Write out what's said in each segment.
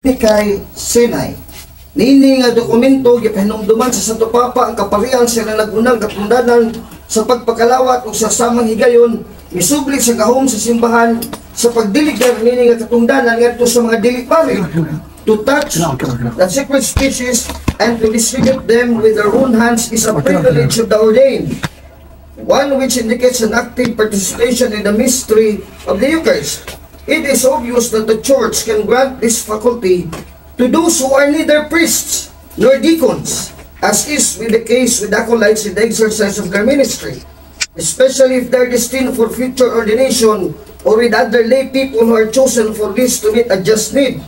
Dominicae Cenae. Niini nga dokumento, gipahinumduman sa Santo Papa ang kaparian sa nagunang katungdanan sa pagpakalawat ug sa samang higayon misubli sa gahom sa simbahan sa pagdiligar niini nga katungdanan ngadto sa mga dili pari. To touch the sacred species and to distribute them with their own hands is a privilege of the ordained, one which indicates an active participation in the mystery of the Eucharist. It is obvious that the Church can grant this faculty to those who are neither priests nor deacons, as is with the case with acolytes in the exercise of their ministry, especially if they are destined for future ordination or with other lay people who are chosen for this to meet a just need.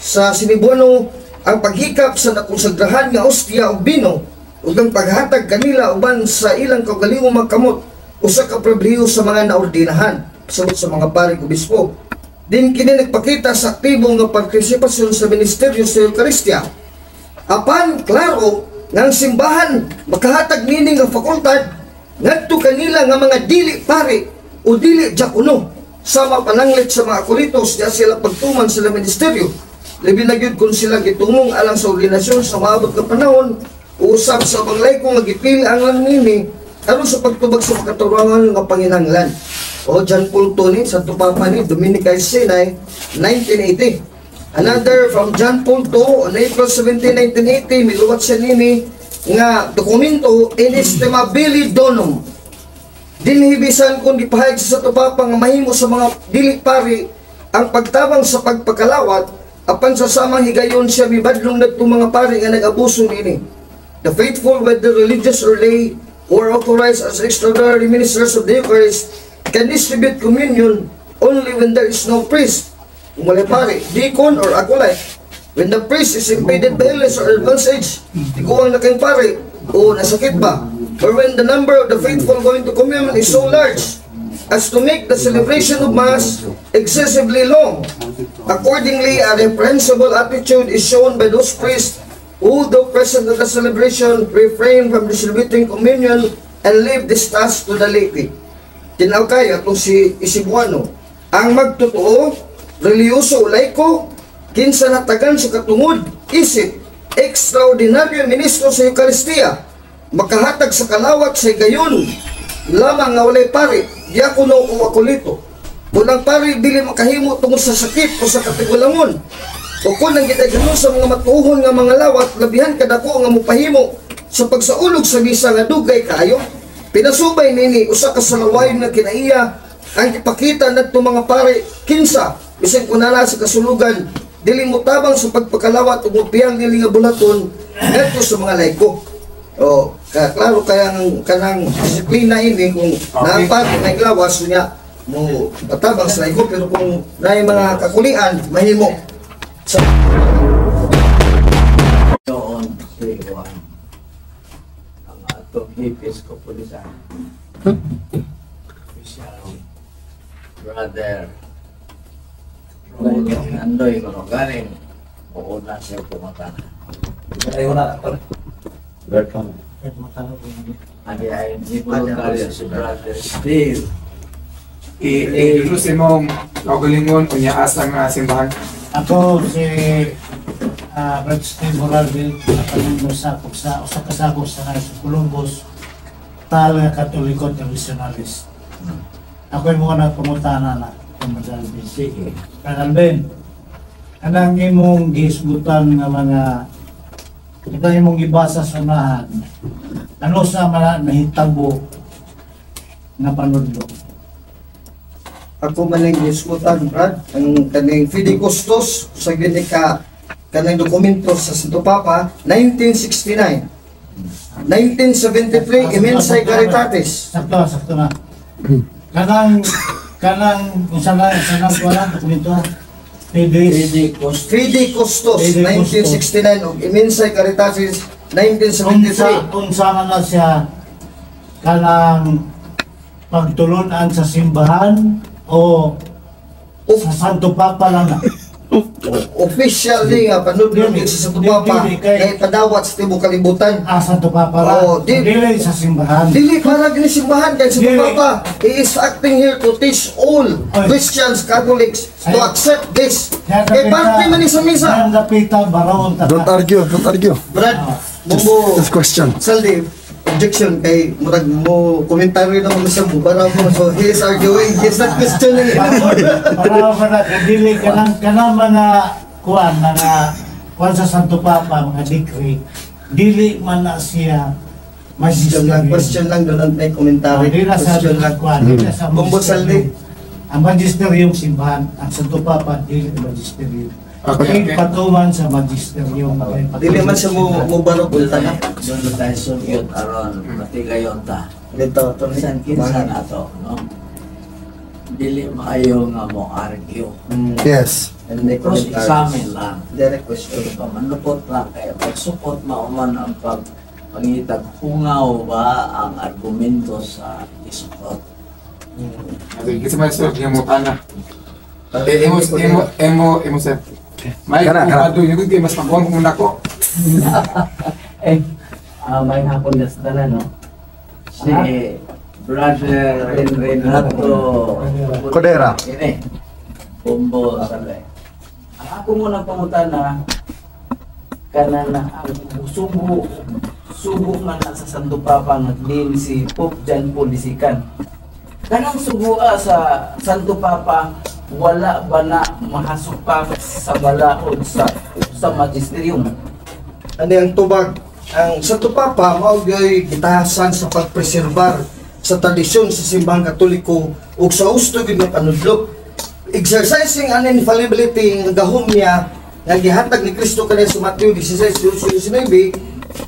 Sa Sinibuano, ang paghikap sa nakonsagrahan nga ostya o bino ug ang paghatag kanila uban sa ilang kaugalingong mga kamot usa ka pribilehiyo sa mga naordinahan, pasabot sa mga pari ug obispo. Din kini nagpakita sa aktibo nga partisipasyon sa ministeryo sa Eucharistia. Apan klaro nga ang simbahan makahatag nini nga fakultad ngadto kanila nga mga dili pari o dili diakono, sama pananglit sa mga akolitos diya sila pagtuman sila ministeryo, labi na gyud kung sila gitumong alang sa ordinasyon sa maabot nga panahon, usab sa ubang layko nga gipili ang lang nini aron sa pagtubag sa makaturangan nga panginahanglan. O John Paul II ni, Santo Papa ni, Dominicae Cenae, 1980. Another from John Paul II on April 17, 1980, miluwat siya nini nga dokumento, Inestimabile Donum. Dinhi bisan kung gipahayag sa Santo Papa nga mahimo sa mga dili pari ang pagtabang sa pagpakalawat, apan sa samang higayon siya mibadlong ngadto mga pari nga nag-abuso niini. The faithful, whether religious or lay, who are authorized as extraordinary ministers of the Eucharist, can distribute communion only when there is no priest, kung walay pari, deacon or acolyte. When the priest is impeded by illness or advanced age, tiguang na kang pari, o nasakit ba? Or when the number of the faithful going to communion is so large as to make the celebration of Mass excessively long. Accordingly, a reprehensible attitude is shown by those priests who, though present at the celebration, refrain from distributing communion and leave this task to the laity. Tinaw kaya itong si Isibuano. Ang magtotoo, relihiyoso o laiko, kinsa natagan sa katungod, isip extraordinaryo ministro sa Eucharistia, makahatag sa kalawat sa higayon lamang nga walay pari, diakono o akolito. Kung ang pari dili makahimo tungod sa sakit o sa katigulangon, o kung ang gidaghanon sa mga matuohon nga mga lawat, labihan kadako nga mopahimo sa pagsaulog sa misa nga dugay kaayo. Pinasubay nini usa ka salawayon nga kinaiya ang ipakita ngadto mga pare kinsa bisan kun naa sa kasulugan dili motabang sa pagpakalawat ug mopiyang nili nga bulaton ngadto sa mga laiko. O, ka, klaro kayang kanang disiplina ini kung okay. Na lawas niya mo atabang sa laiko, pero kung naay mga kakulian mahimo sa Noon si Juan, ang atong episkopolisan. Official brother Roy Andoy kuno galing uuna siya pumata. Ayaw na, pare. Welcome. Ani ay ni voluntaryo si Brother Steve. I-introduce imong kaugalingon unya asa nga simbahan. Ako si Brad Steve Moralde, nakalinggo sakop sa usa ka sakop sa Knights of Columbus, tal nga Katoliko traditionalist. Ako yung mga nagpangutana na kung Brad Alvin. Sige. Brad Alvin, anang imong gihisgutan nga mga ito imong gibasa sa unahan, ano sa mga nahitabo nga panudlo? Ako man ang gisgutan, Brad, ang kaning Fidei Custos sa gini ka kanang dokumento sa Santo Papa 1969, 1973 Immensae Caritatis. Sakto, sakto na. Kanang kung saan na wala dokumento Fides Fidei Custos. Fidei Custos. Fidei Custos. 1969 ug Immensae Caritatis 1973. Unsa man na siya, kanang pagtulunan sa simbahan o sa Santo Papa lang na? Officially nga panudlo Dili. gyud sa Santo Papa Dili, kay- nga ipadawat sa tibuok kalibutan. Ah, Santo Papa ra. Oo, di- Dili sa simbahan. Dili para gini simbahan kay Santo Dili. Papa. He is acting here to teach all Oy. Christians, Catholics to Sayo. Accept this. Kay parte man ni sa misa. Yan dapita baron ta. Don't argue, don't argue. Brad, Just, Bumbo, just question. Saldi, objection kay murag mo komentaryo na mo sa bubara mo. So he is arguing, he is not questioning anymore. Para ba na kay dili kanang kanang mga kuan, mga kuan sa Santo Papa, mga decree, dili man na siya Question lang, magisterium. Question lang, don't make Oh, commentary. di na sa Question lang. kuan, di na sa Bumbo magisterium. Saldi. Ang magisterium simbahan, ang Santo Papa dili magisterium. Okay, Okay, okay. Patuman sa magisterium kay Dili man siya mo barog Doon na. na tayo sugyot aron matigayon ta. Dito, to ni. Bisan kinsa na to, no? Dili maayo nga mo argue. Yes. And may Cross commentary. examine lang. Direct question. Pero pamanlupot lang kay pagsupot mauman ang pag pangitag hungaw ba ang argumento sa isukot. Sige, kasi may sulod yung mutana. Eh, imo, imo, imo, imo, sir. May Kana, kana. kung yung kay mas pagkuhan ko muna ko. Eh, may hapon na sa tanan, no? Si Brother Renato Codera. Ini. Bombo Salve. Ang ako muna pangutana, kana na ang sugo sugo man na sa Santo Papa nga din si Pope John Paul II. Kanang sugua sa Santo Papa, wala ba na mahasupak sa balaod sa magisterium? Ano ang tubag? Ang Santo Papa mao gyoy gitahasan sa pagpreserbar sa tradisyon sa simbahang Katoliko ug sa husto gyud nga panudlo. Exercising an infallibility nga gahom niya nga gihatag ni Kristo kaniya sa Mateo 16:19,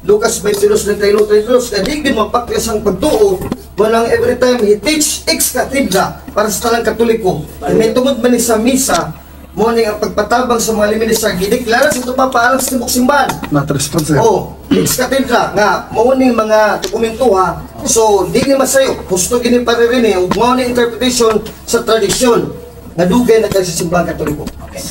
Lucas 22:32, 32, kay di gyud mapakyas ang pagtuo walang every time he teach ex cathedra para sa tanang Katoliko. May tungod man ni sa misa mo ni ang pagpatabang sa mga minister gideklara sa Santo Papa alang sa tibuok simbahan. Not responsive. Oh, ex cathedra nga mao ning mga dokumento ha. So di ni masayo, husto gini pare rin eh ug mao ni interpretation sa tradisyon nga dugay na kay sa simbahang Katoliko. Okay.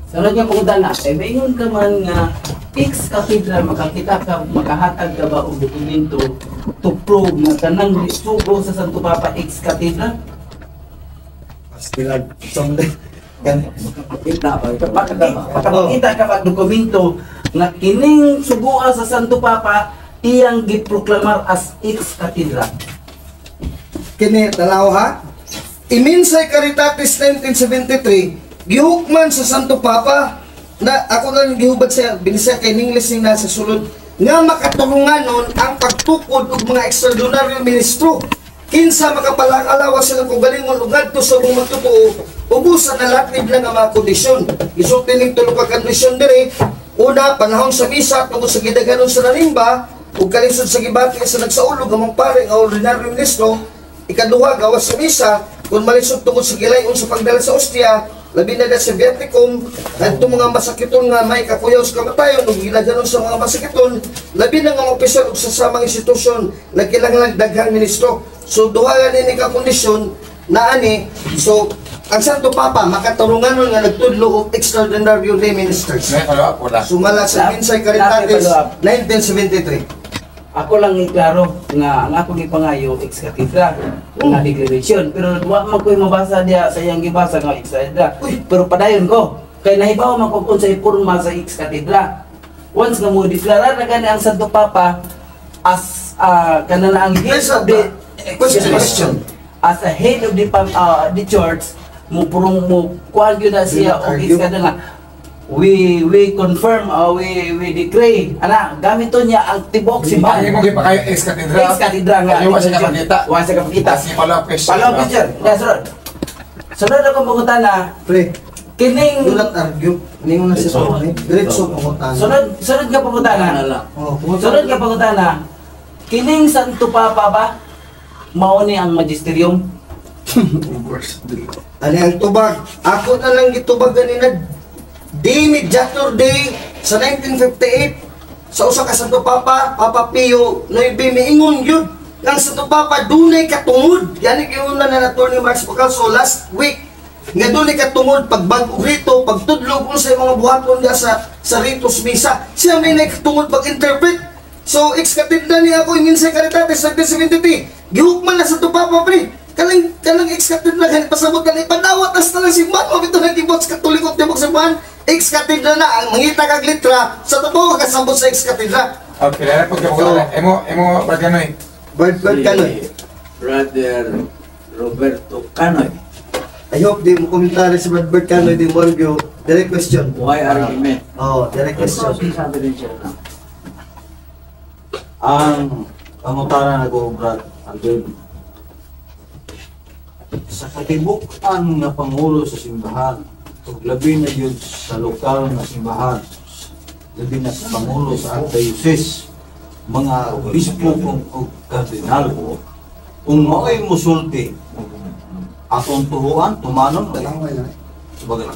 Sunod nga pangutana, eh maingon ka man nga ex cathedra, makakita ka, makahatag ka ba og dokumento to prove nga kanang sugo sa Santo Papa ex cathedra? Pastilag. Someday. Gan. Kita ba? Makakita ka ba dokumento nga kining sugoa sa Santo Papa iyang giproklamar as ex cathedra? Kini tanaw ha. Imensahe Caritatis 1973, gihukman sa Santo Papa na ako lang gihubad sa binisaya kay English ning nasa sulod nga makatulunganon ang pagtukod og mga extraordinaryo ministro kinsa makapalakalawa silang kaugalingon ug ngadto sa mga magtotoo ubos sa nalatib lang ang mga kondisyon. Gisulti ning tulo ka kondisyon diri: una, panahon sa misa tungod sa gidaghanon sa narimba ug kalisod sa gibati sa nagsaulog ang mga pare nga ordinaryo ministro. Ikaduha, gawas sa misa, kung malisod tungod sa gilayon sa pagdala sa ostia, labi na sa viaticum, ngadto mga masakiton nga may kakuyaw sa kamatayon ug gilaganon sa mga masakiton, labi na nga mga opisyal ug sa samang institusyon na kinahanglan daghang ministro. So duha nga nini ka kondisyon na ani, so ang Santo Papa makatarunganon nga nagtudlo og extraordinary lay ministers. May follow up wala. Sumala sa Mensahe Caritatis 1973. Ako lang iklaro nga ang akong gipangayo ex cathedra nga declaration, pero wa man ko'y mabasa diya sa iyang gibasa nga ex cathedra, pero padayon ko kay nahibaw man ko kung unsay porma sa ex cathedra. Once nga mo deklarar na gani ang Santo Papa as kana na ang head of the Question, question. As a head of the church, mo purong mo kuan gyud na siya og ex cathedra nga we confirm, we decree ana gamito niya ang tibok Ang simbahan. imong gipakayo ex cathedra. Ex cathedra nga. Ayaw siya kapakita. Wa siya kapakita. Sige, follow up question. Follow up question. Yes, sunod. Sunod ako pangutana. Pre, Kining do not argue. Ningon na si Tony. Diretso pangutana. Sunod sunod nga pangutana. Ano lang. Oh, pangutana. Sunod nga pangutana. Kining Santo Papa ba mao ni ang magisterium? Of course. Ano ang tubag? Ako na lang gitubag ganina. De Mediator Dei sa 1958 sa usa ka Santo Papa, Papa Pio IX, miingon gyud ang Santo Papa dunay katungod. Yani gyud na na Attorney Max Bacalso last week. Nga dili ka tungod pagbag-og rito, pagtudlog unsay mga buhaton niya sa ritos misa. Siya may nakatungod pag-interpret. So, ex-cathedra niya ako, Eminentiae Caritatis, 1973. Gihukman na sa Papa, pre. Kanang ex-cathedra, ganit pasabot ka na, ipanawat na sa talang simbahan. Mao bitaw nag-ibot sa Katoliko tibok simbahan. Ex-cathedra na, ang mangita kag litra, sa totoo ka kasabot sa ex-cathedra. Okay, lala pag so, emo emo Brad Kanoy. Bird, Bird Kanoy. Brother Roberto Canoy. I hope di mo komentary si Brad Bird Kanoy, di mo argue. Direct question. Why argument? Oh, direct question. Sabi rin siya na. Ang pangutana nako, Brad Alvin. Sa katibuk-an nga pangulo sa simbahan, ug labi na gyud sa lokal nga simbahan, labi na sa pangulo sa archdiocese, mga obispo kung og kardinal, kung mao'y musulti, atong tuhuan, tumanon, sabagay.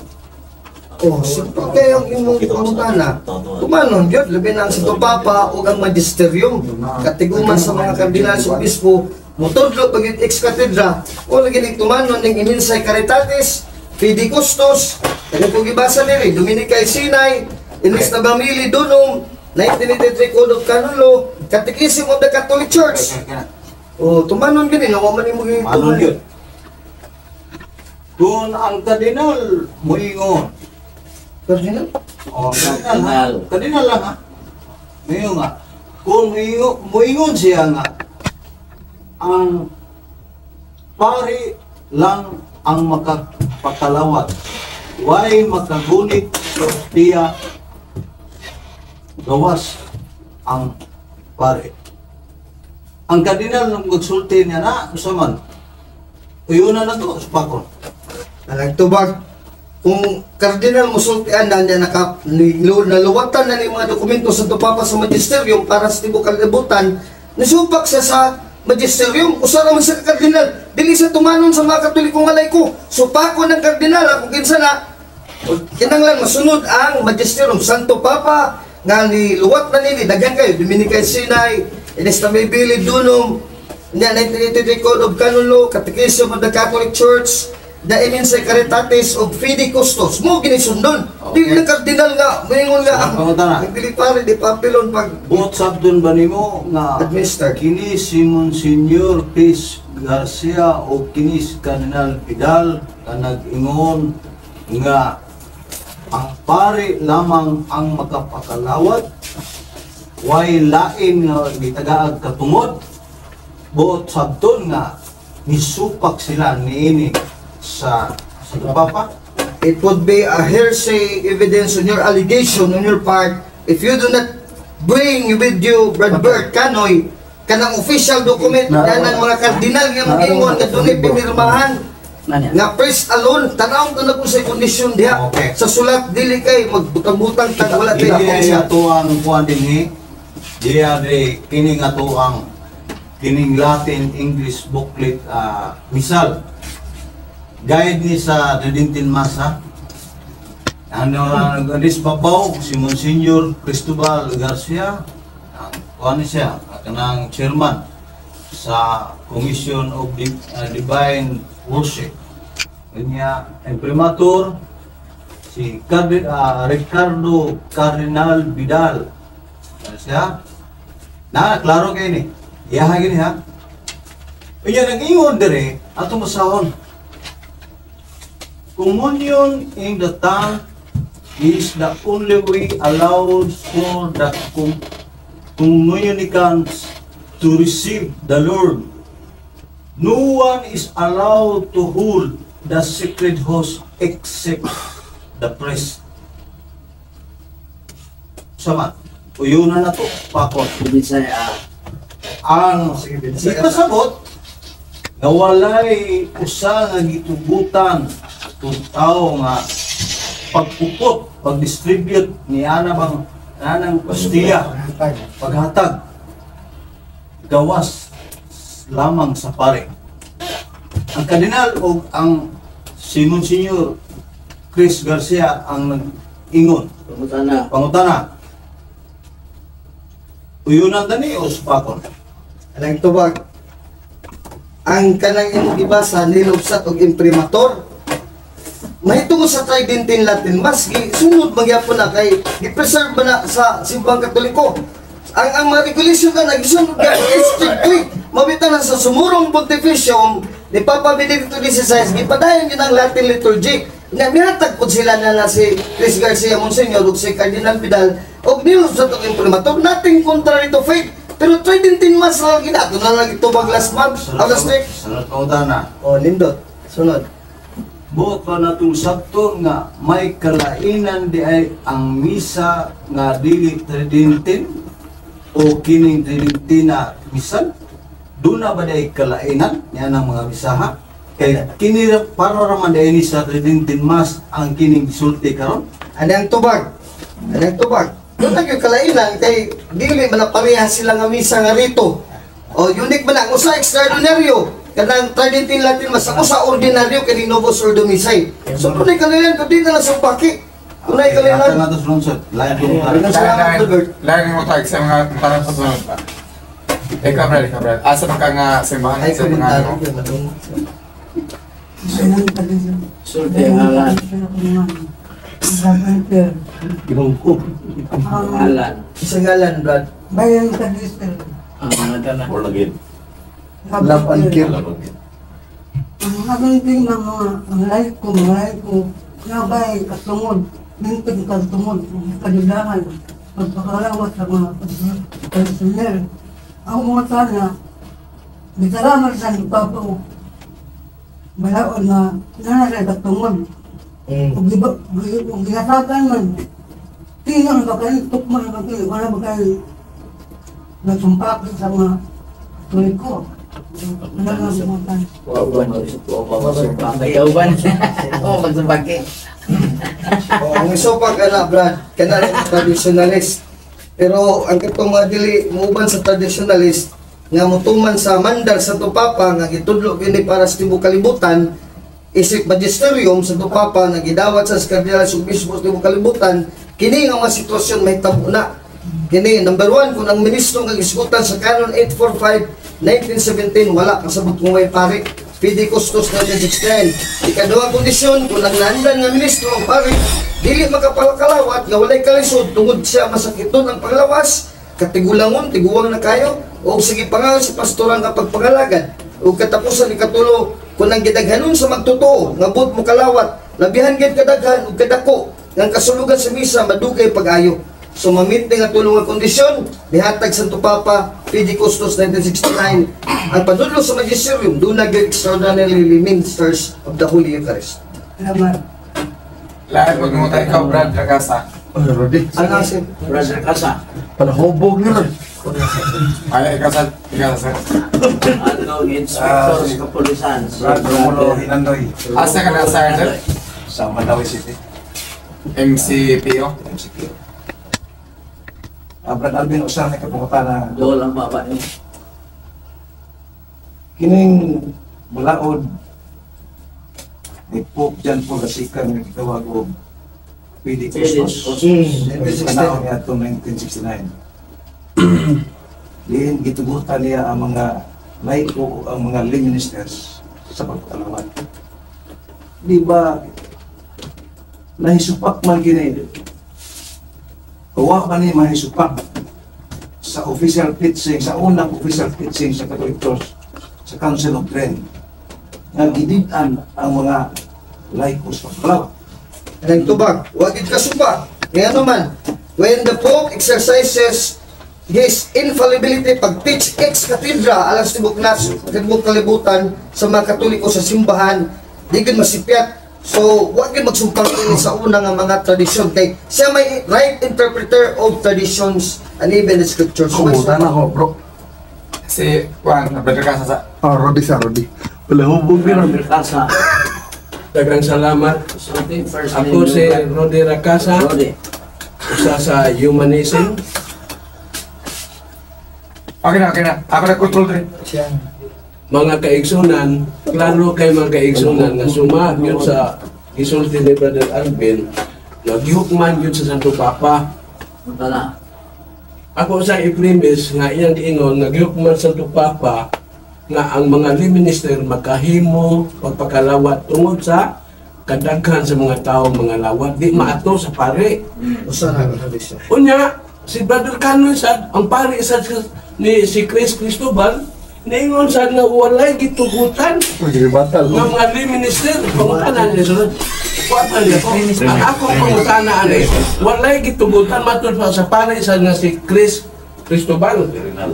Oh, simple kayo ang imong pangutana. Tumanon gyud, labi na ang Santo Papa ug ang Magisterium. Katiguman sa mga kardinal sa obispo, mutudlo pag ex cathedra, o lagi ning tumanon ning Eminentiae Caritatis, Fidei Custos, kaya ko gibasa nili, Dominica Sinai, In Estabamili Donum, 1983 Code of Canon Law, Catechism of the Catholic Church. Oh, tumanon gini, nawa man imo Tumanon gyud. Kung ang kardinal muingon, Kardinal? Oh, kardinal, ha? Kardinal lang ha. Muingon nga. Kung muingon siya nga, ang pari lang ang makapagkalawat, way makagunit sa ostiya gawas ang pari. Ang kardinal nung magsulti niya na, unsa man, uyuna na to, supakon. Alang tubag, kung kardinal musultian na niya naka, naluwatan na ni mga dokumento sa Papa sa Magisterium para sa tibok kalibutan, nisupak siya sa Magisterium, usa ra man sa kardinal, dili siya tumanon sa mga Katolikong alay ko. Supako ng kardinal, ako kinsa na, kinanglan masunod ang Magisterium, Santo Papa, nga niluwat na nini, daghan kayo, Dominica Sinai, Inestamibili Dunum, niya 1983 Code of Canon Law, Catechism of the Catholic Church, the Eminentiae Caritatis of Fidei Custos. Mo gini sundon. Dili na kardinal nga, moingon nga ang Pangutana. dili pare di papilon pag Buot sabton ba nimo nga administer. Kini si Monsignor Chris Garcia o kini si Cardinal Vidal nga nag-ingon nga ang pari lamang ang makapakalawat, way lain nga gitagaag katungod? Buot sabton nga nisupak sila niini sa Papa? It would be a hearsay evidence on your allegation on your part if you do not bring with you, Brad Bert Canoy, kanang official document na ng mga kardinal nga mag-ingon nga dunay pinirmahan nga priest alone. Tanawon to na kung sa kondisyon diha sa sulat. Dili kay magbutang-butang tag wala tay Dili ebidensya. ato ang kuan dinhi. Dili adre kini nga ato ang kining Latin English booklet, misal. Guide ni sa Tridentine Massa. Ano ang this babaw si Monsignor Cristobal Garcia, ang kuan ni siya kanang chairman sa Commission of Divine Worship. Kanya imprimatur si Ricardo Cardinal Vidal. Ano siya? Na, klaro kayo ni. Iyaha gini ha. Unya nag-ingon dire, ato masahon. Communion in the tongue is the only way allowed for the communicants to receive the Lord. No one is allowed to hold the sacred host except the priest. Sama, uyunan na to, pakot. Bisaya. Ang Sige, di Bisaya. pasabot nga walay usa nga gitugutan kung tao nga pagpupot, pag-distribute ni ana bang anang ostiya, paghatag gawas lamang sa pare. Ang kardinal o ang si Monsignor Chris Garcia ang nag-ingon. Pangutana. Pangutana. Uyunan tani o supakon? Anang tubag, ang kanang imong gibasa nilubsat og imprimatur. Mahitungod sa Tridentine Latin Mass, gisunod magyapon na kay gi-preserve ba na sa Simbang Katoliko. Ang mga regulation na nagisunod ka strictly. Mabita na sa Summorum Pontificium ni Papa Benedicto XVI, gipadayon yun ang Latin liturgy. Na mihatag po sila na na si Chris Garcia Monsignor ug si Cardinal Vidal og nilot sa itong imprimatur. Nothing contrary to faith. Pero Tridentine Mass lang ginato na lang itubag last month, ah, last week. Sunod pangutana. Oh, nindot. Sunod. Buot pa natong sabto nga may kalainan di ay ang misa nga dili Tridentine o kining Tridentina misal? Duna ba di ay kalainan niya ng mga misaha? Kay kini para raman di ay ni sa Tridentine Mass ang kining gisulti karon. Ano ang tubag? Ano ang tubag? Doon na yung kalainan kay dili man na pareha sila nga misa nga rito. O unique man ang usa extraordinaryo kanang Tridentine Latin Mass, ang usa ordinaryo kini Novus Ordo Missae. So kung kalainan ko di na lang sa paki. Kung nay Kailangan kalainan. nato sa lungsod. Lain kong Maraming salamat, Gilbert. Lain mo tag sa mga tanong sa sunod pa. Ikaw, Brad, ikaw, Brad. Asa man ka nga simbahan Ay, sa mga ano? komentaryo. Sulti alan. Alan. Isang ngalan, Brad. Bayan sa Diesel. Ang mga dala. Born again. Love and care. Ang akong tingnan mga ang life ko, nabay katungod, lingkod katungod, kadudahan, pagpakalawas sa mga personnel. Ako mga sana, bisalamat sa Papa ko, balaod na nanasay katungod. Kung di ba, kung ginatagan man, tingnan ba kayo, tukman ba kayo, wala ba kayo nagsumpakit sa mga tuloy ko. Wala nga mga tayo. Uban. Uban. Oo, magsumpaki. Oh, ang isupak ana, Brad, kana ang traditionalist. Pero ang katong mga dili muuban sa traditionalist nga mutuman sa mandal sa Papa nga gitudlo kini para sa tibuok kalibutan isip magisterium sa Papa nga gidawat sa kardinal ug bispo sa tibuok kalibutan, kini nga mga sitwasyon mahitabo na. Kini number 1, kung ang ministro nga gisgutan sa Canon 845 1917 wala kasabot kung may pare. Fidei Custos 1969. Ikaduha kondisyon, kung ang naandan nga ministro ang pare dili makapalakalawat nga walay kalisod tungod siya masakiton ang panglawas, katigulangon, tiguwang na kayo, o sige pangalan sa pastoral nga pagpangalagad. O katapusan, ikatulo, kung ang gidaghanon sa magtotoo nga buot mo kalawat labihan gid kadaghan ug kadako ng kasulugan sa misa madugay pag-ayo. So mamit ni nga tulong nga kondisyon, nihatag Santo Papa Fidei Custos 1969 ang panudlo sa magisterium, duna gyud extraordinary ministers of the Holy Eucharist. Salamat. Lahat mo mo tayo ikaw, Brad Ragasa. Ay, Rodi. Ano si Brother Kasa. Panahubog nila. Ay, ikaw sa sir. Atong inspector sa kapulisan. Si Brad Romulo Hinandoy. Asa ka na, Sergeant? Sa Mandaue City. MCPO. MCQ. Brad Alvin, usa na kapangutana. Dool ang baba niyo. Kining balaod ni Pope John Paul II nga gitawag og Fidei Custos. Panahon niya itong 1969. Diin gitugutan niya ang mga laiko o ang mga lay ministers sa pagpakalawat. Di ba nahisupak man kini? Wa man ni mahisupak sa official teaching, sa unang official teaching sa Catholic Church, sa Council of Trent, nga gidid-an ang mga laiko sa pagkalawat. Nagtubag, wag gid kasupa. Kaya naman, when the Pope exercises his infallibility pag-teach ex cathedra alang sa tibok nas, tibok kalibutan sa mga Katoliko sa simbahan, di gid masipyat. So, wag gid magsumpang kini sa una nga mga tradisyon kay siya may right interpreter of traditions and even the scriptures. So, Kumuta na ako, bro. Si Juan, Brad Ragasa sa. Ah, Rodi sa Rodi. Panahubog nila. Brother Kasa. Daghang salamat. Sulti first Ako name, si Brad. Rodi Racasa, Rodi. usa sa humanism. Okay na, okay na. Ako na control rin. Mga kaigsunan, klaro kay mga kaigsunan nga suma gyud sa gisulti ni Brother Alvin, nagyukman gyud sa Santo Papa. Punta na. Ako sa i-premise nga iyang giingon nga gihukman sa Santo Papa nga ang mga lay minister makahimo pagpakalawat tungod sa Kadaghan sa mga tao mga lawat di maato sa pare. Usa na ka siya. Unya si Brother Canoy sad, ang pare sad ni si Chris Cristobal, niingon sad nga walay gitugutan Uy, batal. nga mga lay minister. Pangutana niya sunod. Kuwan niya ko. Ang akong pangutana ani, walay gitugutan matud pa sa pare sad nga si Chris Cristobal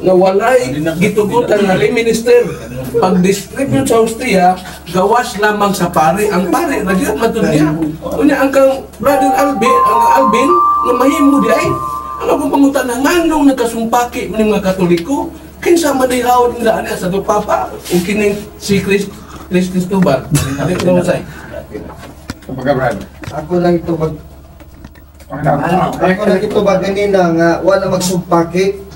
nga walay gitugutan nga lay minister pag-distribute sa hostia gawas lamang sa pare. Ang pare ra gyud matud niya. Unya ang kang Brother Alvin, ang Alvin nga mahimo di ay. Ang akong pangutana, nganong nagkasumpaki ni mga Katoliko? Kinsa man di hawod nila ani sa Papa o kining si Chris Cristobal? Dili ko say. Kumbaga, Brad. Ako lang ito mag Ako lang ito ba ganina nga wala magsumpaki,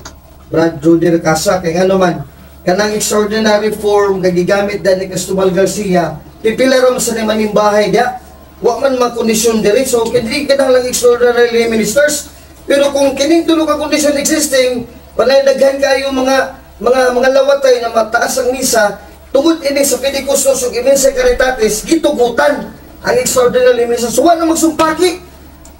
Brad Rudy Ricasa, kay ngano man kanang extraordinary form nga gigamit dan ni Cristobal Garcia, pipila ra man sa ni manimbahay dia, wa man mga kondisyon diri, so kini lang extraordinary ministers. Pero kung kining tulo ka kondisyon existing, walay daghan kayo mga lawatay na mataas ang misa tungod ini sa Fides Custos ug Immensæ Caritatis, gitugutan ang extraordinary ministers, so wala magsumpaki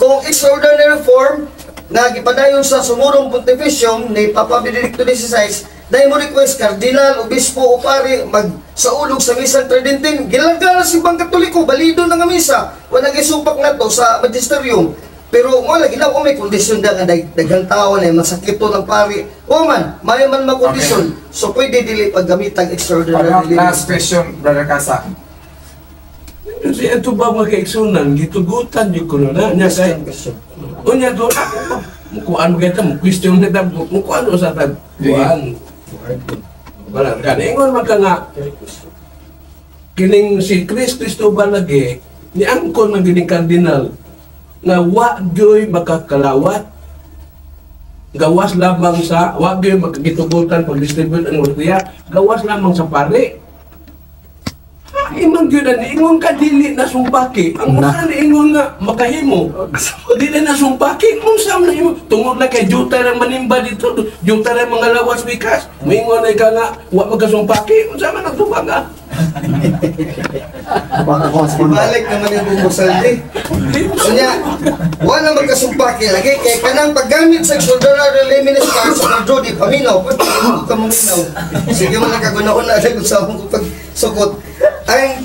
kung extraordinary form nga gipadayon sa Summorum Pontificium ni Papa Benedicto XVI, dahil mo request kardinal, obispo o pare magsaulog sa misang Tridentine, gilarga na simbang Katoliko, balido na nga misa, walang isupak na to sa magisterium. Pero mo lagi na may kondisyon da nga daghang tao na masakit to ng pari. O man, mayo man makondisyon. So pwede dili paggamit ang extraordinary. Last question, Brother Casa. Si ato ba mga kaigsunan, gitugutan yung kuno na niya kay Question, question. Unya do ako mukuan mo kita mo question na ta mukuan sa tag kuan. Wala ka ingon man ka nga kining si Chris Cristobal lagi ni angkon man gining kardinal nga wa gyoy makakalawat gawas lamang sa wa gyoy makagitugutan pag-distribute ang hostia gawas lamang sa pare. Imang gyud ang ingon ka dili na sumpaki. Ang usa ni ingon nga makahimo. Dili na sumpaki, unsa man himo? Tungod na kay juta ra manimba dito, juta ra mga lawas bikas. Moingon na ka nga wa magkasumpaki, unsa man ang tubag ah? Ibalik naman yung bumusaldi. Unya, wala magkasumpaki lagi kay kanang paggamit sa extraordinary lay minister sa Jody paminaw, pwede ka maminaw. Sige man lang kagunahon na kung sa akong pagsukot. Ang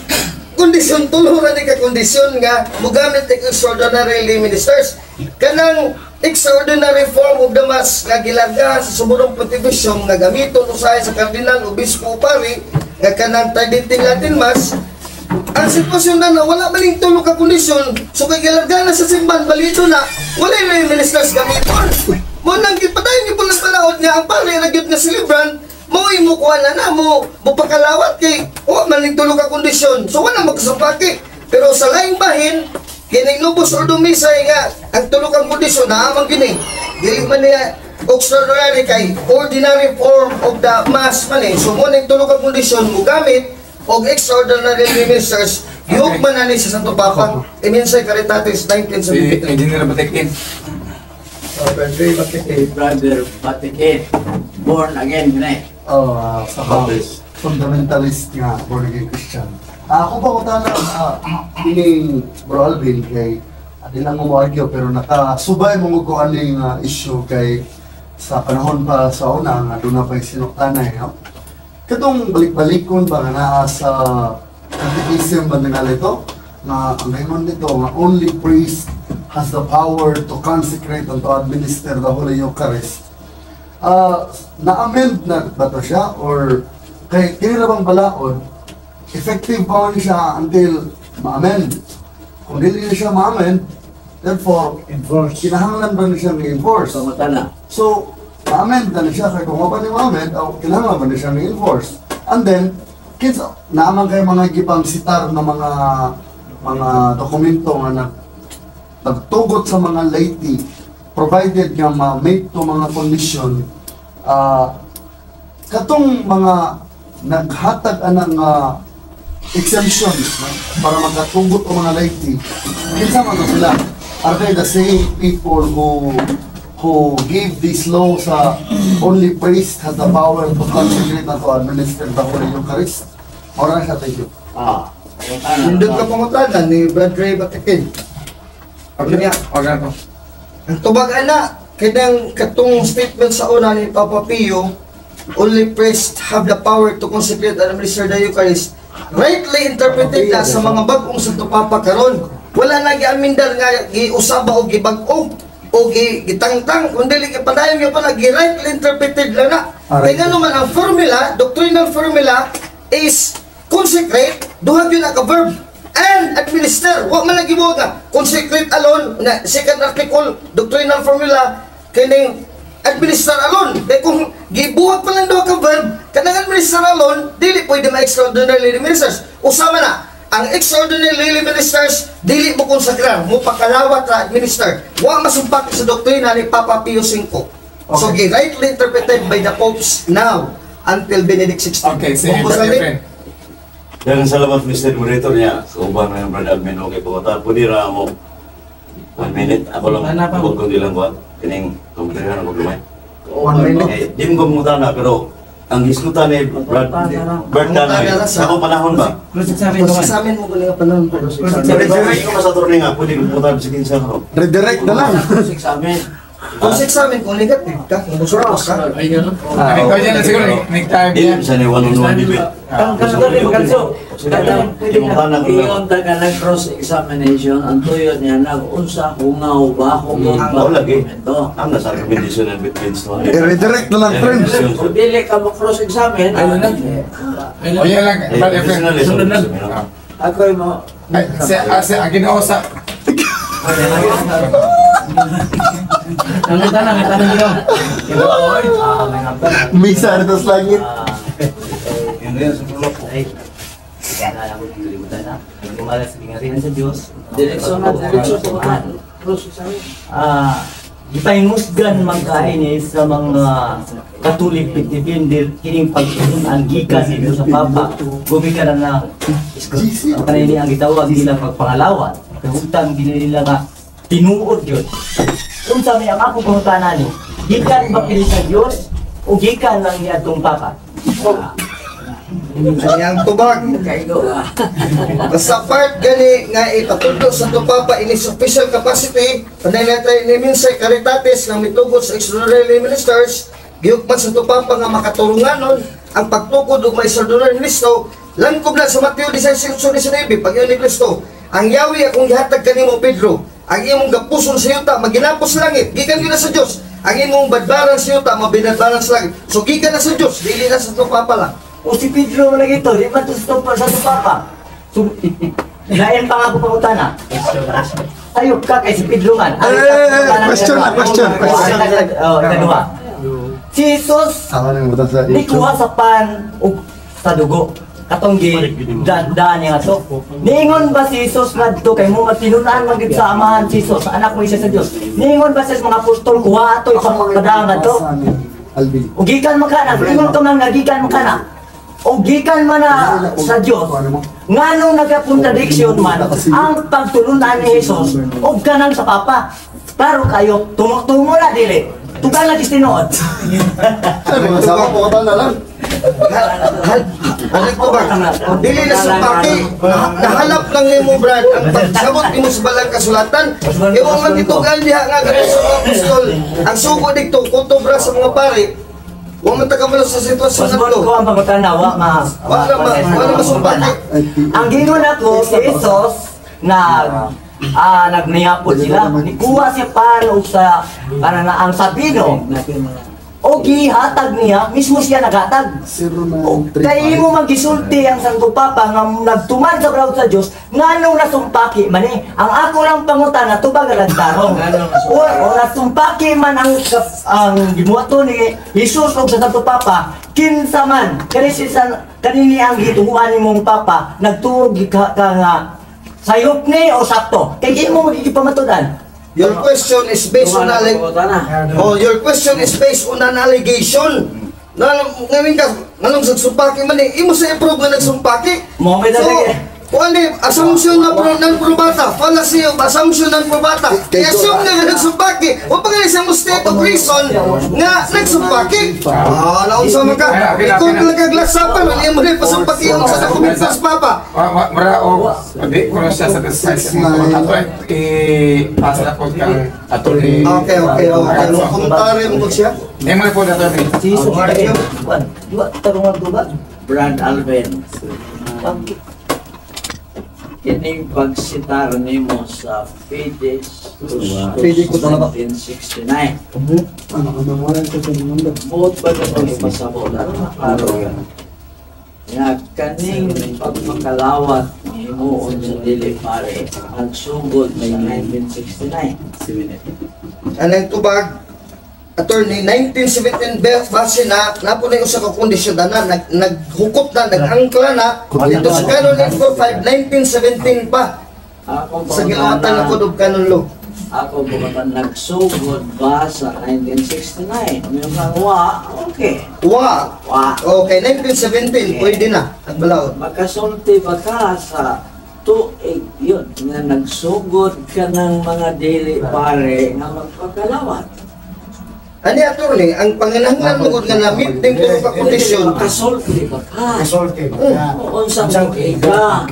kondisyon, tulo ra ni ka kondisyon nga mogamit og extraordinary lay ministers. Kanang extraordinary form of the mass nga gilargahan sa Summorum Pontificium nga gamiton usahay sa kardinal, obispo o pari nga kanang Tridentine Latin Mass, ang sitwasyon na na wala maling tulo ka kondisyon, so kay gilarga na sa simbahan, balito na, wala yung ministers gamiton. Mo nang gipadayon ni pulang palaod nga ang pare ra gyud nga celebrant mo imo kuha na na mo mo pakalawat kay wa man ning tulo ka kondisyon, so wala magkasumpaki. Pero sa laing bahin, kining Novus Ordo Missae nga ang tulo kang kondisyon naa man gini, dili man niya extraordinary kay ordinary form of the mass man eh. So mo ning tulo ka kondisyon mo gamit og extraordinary ministers, okay. Man na ni sa Santo Papa, Immensæ Caritatis Si 1973. Engineer Batikin. Si Brother Batikin, born again gina eh. Oh, sa fundamentalist nga born again Christian. Ako pa ko tana ining Bro Alvin kay di lang mo argue pero nakasubay mo ko aning issue kay sa panahon pa sa una nga doon na pa sinuktanay, no? Katong balik-balikon ba nga naa sa catechism ba nga ito nga ang ingon dito nga only priest has the power to consecrate and to administer the Holy Eucharist. Na-amend na ba to siya or kay kini ra bang balaod, effective pa ni siya until ma-amend? Kung dili na siya ma-amend, therefore Enforce. Kinahanglan ba ni siya i-enforce? Pangutana. So ma-amend na ni siya kay kung wa pa ni ma-amend o kinahanglan ba ni siya i-enforce? And then kinsa naaman kay mga gipang sitar na mga dokumento nga nagtugot sa mga laity provided nga ma-make to mga condition, katong mga naghatag anang exemption, no, para makatugot og mga laity, kinsa man to sila? Are they the same people who gave this law sa only priest has the power to consecrate and to administer the Holy Eucharist? Mora na siya, thank you. Ah. Nindot ka pangutana ni Brad Ray Batakin. Okay, okay na to. Ang tubag ana, kanang katong statement sa una ni Papa Pio, only priests have the power to consecrate and administer the Eucharist. Rightly interpreted na sa mga bag-ong Santo Papa karon. Wala na giamindar nga giusaba o gibag-o o gitangtang kundi gipadayon gyud pa na gi-rightly interpreted lang na. Kay ngano man ang formula, doctrinal formula is consecrate, duha gyud na ka verb and administer. Wa man lagi mo nga consecrate alone na second article doctrinal formula kining administer alone. Kay kung gibuhat pa lang duha ka verb, kanang administer alone dili pwede ma-extraordinary ministers. Usama na ang extraordinary ministers dili mo konsakrar, mo pakalawat ra administer. Wa masumpak sa doktrina ni Papa Pio V. So rightly interpreted by the popes now until Benedict XVI. Okay, si Monggo Brad sa Efren. Daghang salamat, Mr. Moderator niya. Kauban mo yung Brad Admin, okay po ta. Pwede ra mo one minute. Ako lang, tubog kong dilang kuan. Kining kumpihan ako gamay. 1 minute. Eh, di mo kumuta na, pero ang gisgutan ni Brad Bert Danoy, sa akong panahon ba? Cross examine mo galing ang panahon ko. Redirect ko sa attorney nga, pwede kumuta sa kinsa ko. Redirect na lang. Cross examine. Cross examine kung negative ka, kung busog ka. Ay, ikaw dyan na siguro, next time Di niya. sa ni one on one debate. Iyon taga nag-cross examination, ang tuyo niya nag-unsa hungaw ba, hungaw ba Oh, lagi. dokumento. Ang nasa recommendation ng Bitbins no. I-redirect na lang, friend. Kung dili ka mo cross examine, Ayun na. O yan lang, Brad Efren. Ako mo Ay, si, ang ginoo sa... Nangitan nyo. Misa rito sa langit. Diretso na, diretso po ka. Cross examine. Gipahingusgan man kaini sa mga Katolik defender kining pagtulunan gikan dito sa Papa gumikan na kanini ang gitawag nila pagpangalawat kahutang gini nila nga tinuod yun. Unsa may ang akong pangutana ni, gikan ba kini sa Dios o gikan lang ni atong Papa? Ang tubag. Sa part gani nga ipatudlo sa Santo Papa in his official capacity, panay natin ni Mensahe Caritatis nga mitugot sa extraordinary ministers, gihukman sa Santo Papa nga makaturunganon ang pagtukod og mga extraordinary ministro, langkob na sa Mateo 16:19, pag ni Kristo, ang yawi akong gihatag kanimo, Pedro, ang imong gapuson sa yuta maginapos sa langit, gikan gyud na sa Dios. Ang imong badbaran sa yuta mabinadbaran sa langit. So gikan na sa Dios, dili na sa Santo Papa lang. O si Pedro wala ito, di ba ito sa Papa? So, lain pa nga ako pangutana. Ayok ka kay si Pedro man. Eh, question na, question, question. Oh, ikaduha. Si Jesus nikuha sa pan o sa dugo. Katong gi daan niya nga to. Niingon ba si Jesus ngadto kay mo matinunan man gid sa amahan si Jesus, anak mo isa sa Dios. Niingon ba sa mga apostol kuha ato ipapadaan ngadto? Alvin. O gikan man kana, ingon ka man nga gikan man kana. O gikan man na sa Dios, nganong nagka-contradiction man ang pagtulunan ni Jesus og kanang sa Papa. Klaro kayo, tumutungo na dili. Tugal na tinuod. Sawa po ka na lang. Ano ko ba? Dili na sumpaki. Nahalap lang nimo, Brad, ang pagsabot nimo sa balang kasulatan. Imo man gitugal diha nga ganun sa mga apostol. Ang sugo didto kutob ra sa mga pare. Wa man ta kabalo sa sitwasyon Pasbon ngadto. ko ang pangutana, wa ma Wala masumpaki. Ang gingon ako si Jesus nag nagnihapon sila. Nikuha siya pan og sa para na ang sabino. O gihatag niya, mismo siya naghatag. Kay imo magisulti ang Santo Papa nga nagtuman sa braod sa Dios, nganong nasumpaki man eh. Ang ako lang pangutana tubag ang tarong. O nasumpaki man ang gibuhaton ni Jesus og sa Santo Papa, kinsa man kani si san kanini ang gituhuan nimong Papa, nagtuo ka, ka nga sayop ni o sakto. Kay imo magigipamatud-an. Your question is based on Oh, your question is based on an allegation. Na ngayon ka, nganong nagsumpaki man eh, imo sa i-prove nga nagsumpaki. Mo may So, dali. Kuan di assumption na pro non probata, fallacy of assumption non probata. I-assume na nga nagsumpaki. O pa gani sa mo state of reason nga nagsumpaki. Ah, naunsa man ka. Ikaw lang kaglasapan, wala mo rin pasumpaki ang sa dokumentos papa. Mura o di ko na siya satisfied sa mga ato i-pass na po kang attorney. Okay. Komentary mo ko siya. Imo na po attorney. Si Jesus Dua tarungan duba. Brad Alvin. Kining pagsitar nimo sa Fides Fides ko talaga. 1969. Ano ka naman ko sa number? Buot ba ito ipasabot? Ano maklaro ka? Nga kaning pagmakalawat himuon sa dili pare ang sugod sa 1969. Anong tubag? Attorney, 1917 base na, napo na yung usa ka kondisyon na, naghukop na, nag-angkla na, dito sa Canon 845, 1917 pa, Ako sa gilawatan ng Code of Canon Law. Ako bukatan nagsugod ba sa 1969? May mga wa, okay. Wa! Wa. Okay, 1917, pwede na, at balaod. Makasulti ba ka sa tuig yun nga nagsugod ka ng mga dili pare nga magpakalawat? Ani attorney, ang panginahanglan mo nga na meet din tulo ka kondisyon. Makasulti ba ka? Kasulti ba ka? Unsang tuig ka?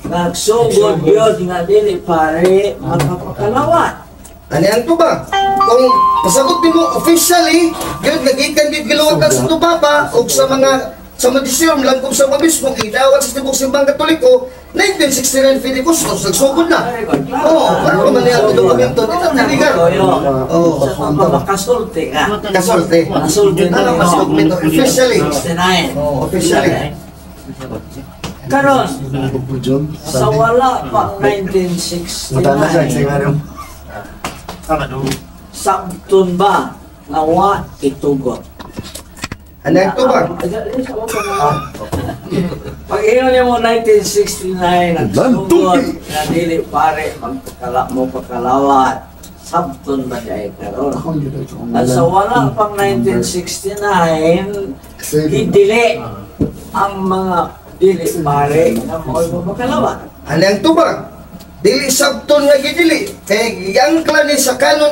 Nagsugod yun nga dili pare magpakalawat. Ani ang tubag? Kung pasagot nimo officially, yun nagikan gid giluwatan sa tubaba o sa mga sa magisterium langkob sa mabismo gidawat sa tibok simbang Katoliko 1969 Fide Custos nagsugod na. Oo, klaro man niya ang dokumento dito legal. Oo. Sa makasulti ka. Kasulti. Kasulti na Ano mas dokumento officially. 69. Oo, officially. Karon, sa wala pa Matanda siya, kasi 1969, nga rin. sabton ba nga wa itugot? Ano ang tubag? Pag ingon niya mo 1969, nagsugod nga dili pare magpakala mo pakalawat. Sabton ba diay karon? At sa wala pang 1969, gidili ang mga dili pare nga mo'y mapakalawat. Ano ang tubag? Dili sabton nga gidili. Kay giangkla ni sa Canon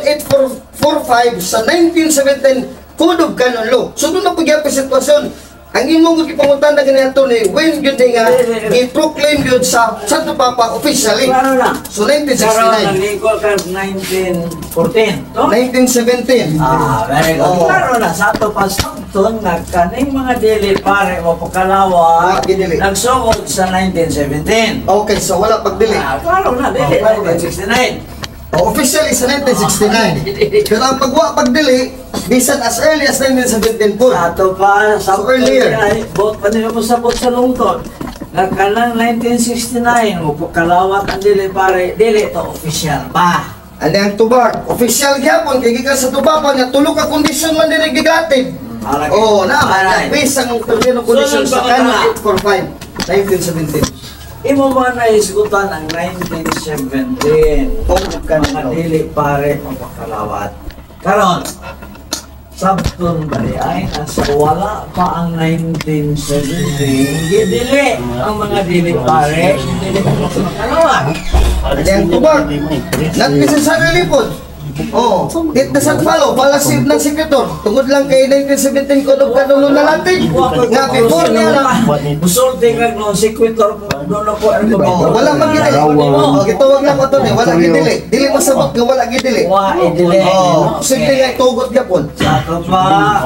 8445 sa 1917 Code of Canon Law. So doon na po gyapon sitwasyon. Ang imong gipangutan na gani attorney, when gyud ni nga i-proclaim gyud sa Santo Papa officially. Klaro na. So Karon 1969. nalikol ka 1914, to? 1917. Ah, very good. Oo. Klaro na, sa ato pa sabton nga kaning mga dili pare mo pakalawat, Ah, gidili. nagsugod sa 1917. Okay, so wala pagdili. Ah, klaro na, dili, Oh, klaro na. 1969. Oh, officially sa 1969. Pero ang pagwa pagdili, bisan as early as 1917 po. Sa ato pa, So earlier. Ay, bot pa nila mo sabot sa lungtod. Nga kanang 1969, mo pakalawat ang dili pare, dili to official pa. Ano ang tubag? Official gyapon kay gikan sa tubaba nga tulo ka kondisyon man diri gigatid. Alright. Oh, na Alright. based ang termino kondisyon Sunod sa pa Canon ka. 845 1917. Imo ba na isgutan ang 1917? Oh, Mga dili pare mapakalawat. Karon, sabton ba di ay nasa wala pa ang 1917, gidili ang mga dili pare, dili mapakalawat. Ano ang tubag? Not necessarily po. Oh, it doesn't follow. Fallacy ng sequitur. Tungod lang kay 1917 Code of Canon Law na Latin. Nga before niya lang. Musulti kag non sequitur doon ako argumento. Oh, wala man gidili. Oh, gitawag lang ko to ni, wala gidili. Dili masabot nga wala gidili. Wa idili. Oh, simple nga tugot gyapon. Sa ato pa,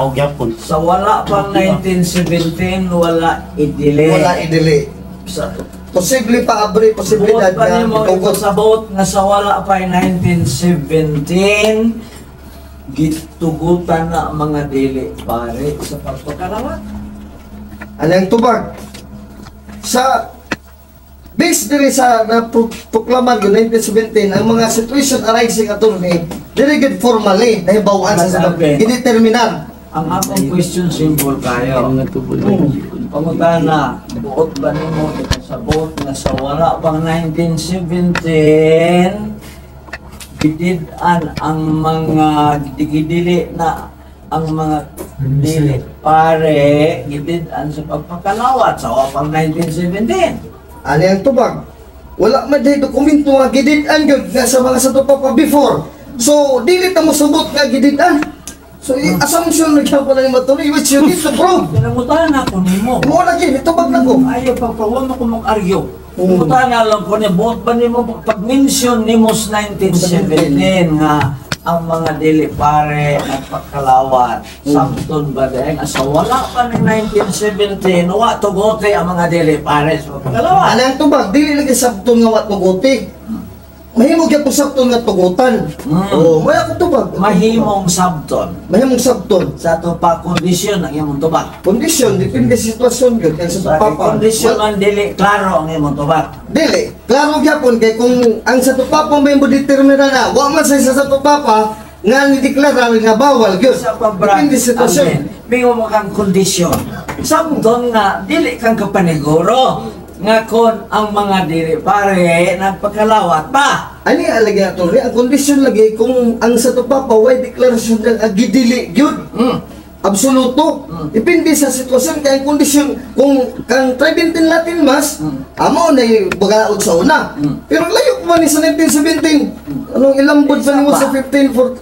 sa wala pang 1917, wala idili. Wala idili. Sa Posible pa abre posibilidad Buot pa nga nimo itugot. sabot nga sa wala pa 1917 gitugutan na mga dili pare sa pagpakalawat. Ano ang tubag? Sa based diri sa na proklaman ko 1917 ang mga situation arising attorney dili gid formally nahibaw-an sa gideterminar. Ang akong question simple kayo. Pangutana, buot ba nimo ipasabot nga sa wala pang 1917 gidid-an ang mga gidili na ang mga dili pare gidid-an sa pagpakalawat sa wala pang 1917. Ani ang tubag. Wala man diay dokumento nga gidid-an gyud nga sa mga Santo Papa before. So dili ta mosubot nga gidid-an. So assumption na gyapon na ni matuloy which you need to prove. Pinangutan ako nimo. Mo lagi itubag na ko. Ayaw pagpawa mo ko mag-argue. Pinangutan na lang ko ni buot ba nimo pag-mention nimo sa 1917 nga ang mga dili pare nagpakalawat samton ba dahil nga sa wala pa ng 1917 wa tugote ang mga dili pare sa pagpakalawat. Ani ang tubag dili lagi sabton nga wa tugote. Mahimo gyud sabton nga tugutan. Oh, may ako tubag. Mahimong sabton. Mahimong sabton. Sa ato pa kondisyon ang imong tubag. Kondisyon depende sa sitwasyon gyud kay sa Papa. Kondisyon man dili klaro ang imong tubag. Dili, klaro gyapon kay kung ang Santo Papa may mo determina na wa man sa Santo Papa nga ni deklara nga bawal gyud. Sa pabra, Depende sa sitwasyon. Bingo mo kang kondisyon. Sabton nga dili kang kapaniguro nga kon ang mga dili pare nagpakalawat pa. Ani alagi ato ang kondisyon lagi kung ang Santo Papa way deklarasyon nga gidili gyud. Absoluto. Depende sa sitwasyon kay ang kondisyon kung kang Tridentine Latin Mass amo na bagaod sa una. Pero layo pa man ni sa 1917. Anong ilambod pa nimo sa 15 for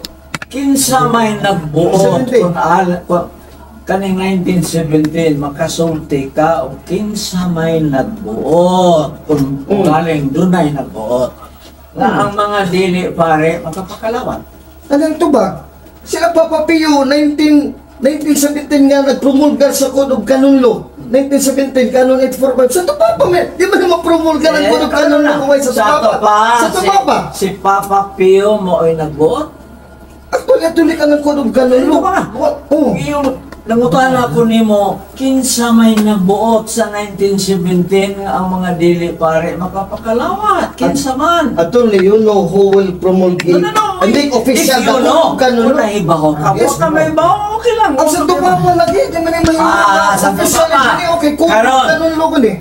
kinsa may nagbuot kung kaning 1917 makasulti ka o kinsa may nagbuot kung galing dunay nagbuot nga ang mga dili pare makapakalawat. Anong tubag? Sila Papa Pio 1917 nga nagpromulgar sa Code of Canon Law. 1917 Canon 845. Santo Papa man, di ba naman promulgar ang Code of Canon Law kung sa Papa? Santo Papa. Si Papa Pio mo ay nagbuot? Actually, actually ka ng Code of Canon Law. Oh. Yung nangutan ako nimo, kinsa may nagbuot sa 1917 nga ang mga dili pare makapakalawat? Kinsa man? Attorney, you know who will promulgate. No, and make official if you the know, Code of Canon kung Law. nahibaw ka, Yes. kung ka may bawo, okay lang. Ang Santo Papa lagi, di man yung mahimo na Santo official Papa. ni okay, Code of Karon. Canon Law gani.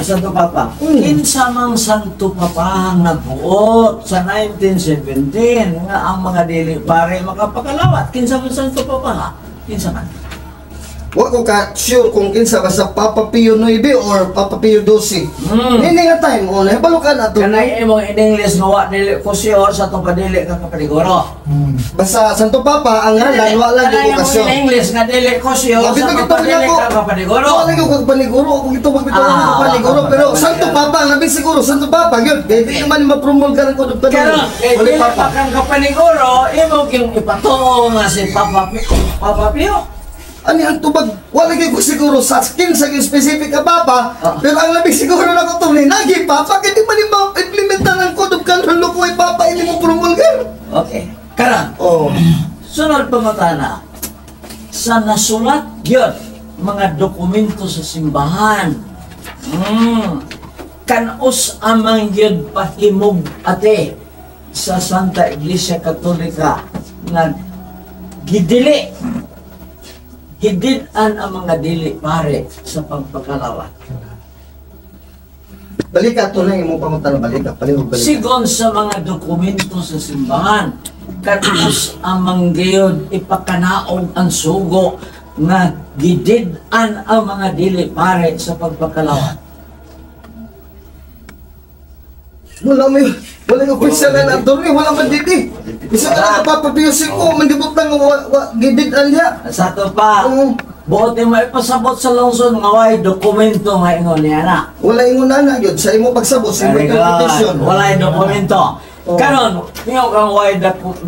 Santo Papa, kinsa mang Santo Papa ang nagbuot sa 1917 nga ang mga dili pare makapakalawat? Kinsa man Santo Papa ha? Kinsa man? Wa ko ka sure kung kinsa basta Papa Pio 9 or Papa Pio 12. Hindi nga time, oh, nahibalo ka na to. Kanay imong in English nga wa dili ko sure sa atong padili ka kapaniguro. Basta Santo Papa ang ngalan wa lang Kanay yung imong okasyon. in English nga dili ko sure sa Mabito atong gito padili ako. ka kapaniguro. Wa lang yung kapaniguro, ako gito magbitaw ng kapaniguro pero Santo Papa ang labi siguro Santo Papa gyud. Kay di naman mapromulgar ang Code of Canon. Karon, kay Wala dili Papa. pa kang kapaniguro, imo gyung ipatuo nga si Papa Pio. Papa Pio. Ani ang tubag, wala gyud ko siguro sa kinsa gyud specific ka papa, pero ang labi siguro na ko ni nagi papa kay di man ma-implementar ang Code of Canon Law kung ay papa ini mo promulgar. Okay. Karon. Oh. Sunod pangutana. Sa nasulat gyud mga dokumento sa simbahan. Kanus amang gyud pahimog ate sa Santa Iglesia Katolika nga gidili hidid-an ang mga dili pare sa pagpakalawat. Balika to lang imong pangutana, balika, palihog balika. Sigon sa mga dokumento sa simbahan, kanus amang gayud ipakanaog ang sugo nga gidid-an ang mga dili pare sa pagpakalawat. Wala may wala yung official na attorney, wala man didi. Bisa ka na Papa Pio ko, mandibot lang wa gidid-an niya. Sa ato pa, buot mo ipasabot sa lungsod nga way dokumento nga ingon niya na. Wala ingon na gyud sa imo pagsabot sa imo interpretation. Wala yung dokumento. Karon, ingon kang way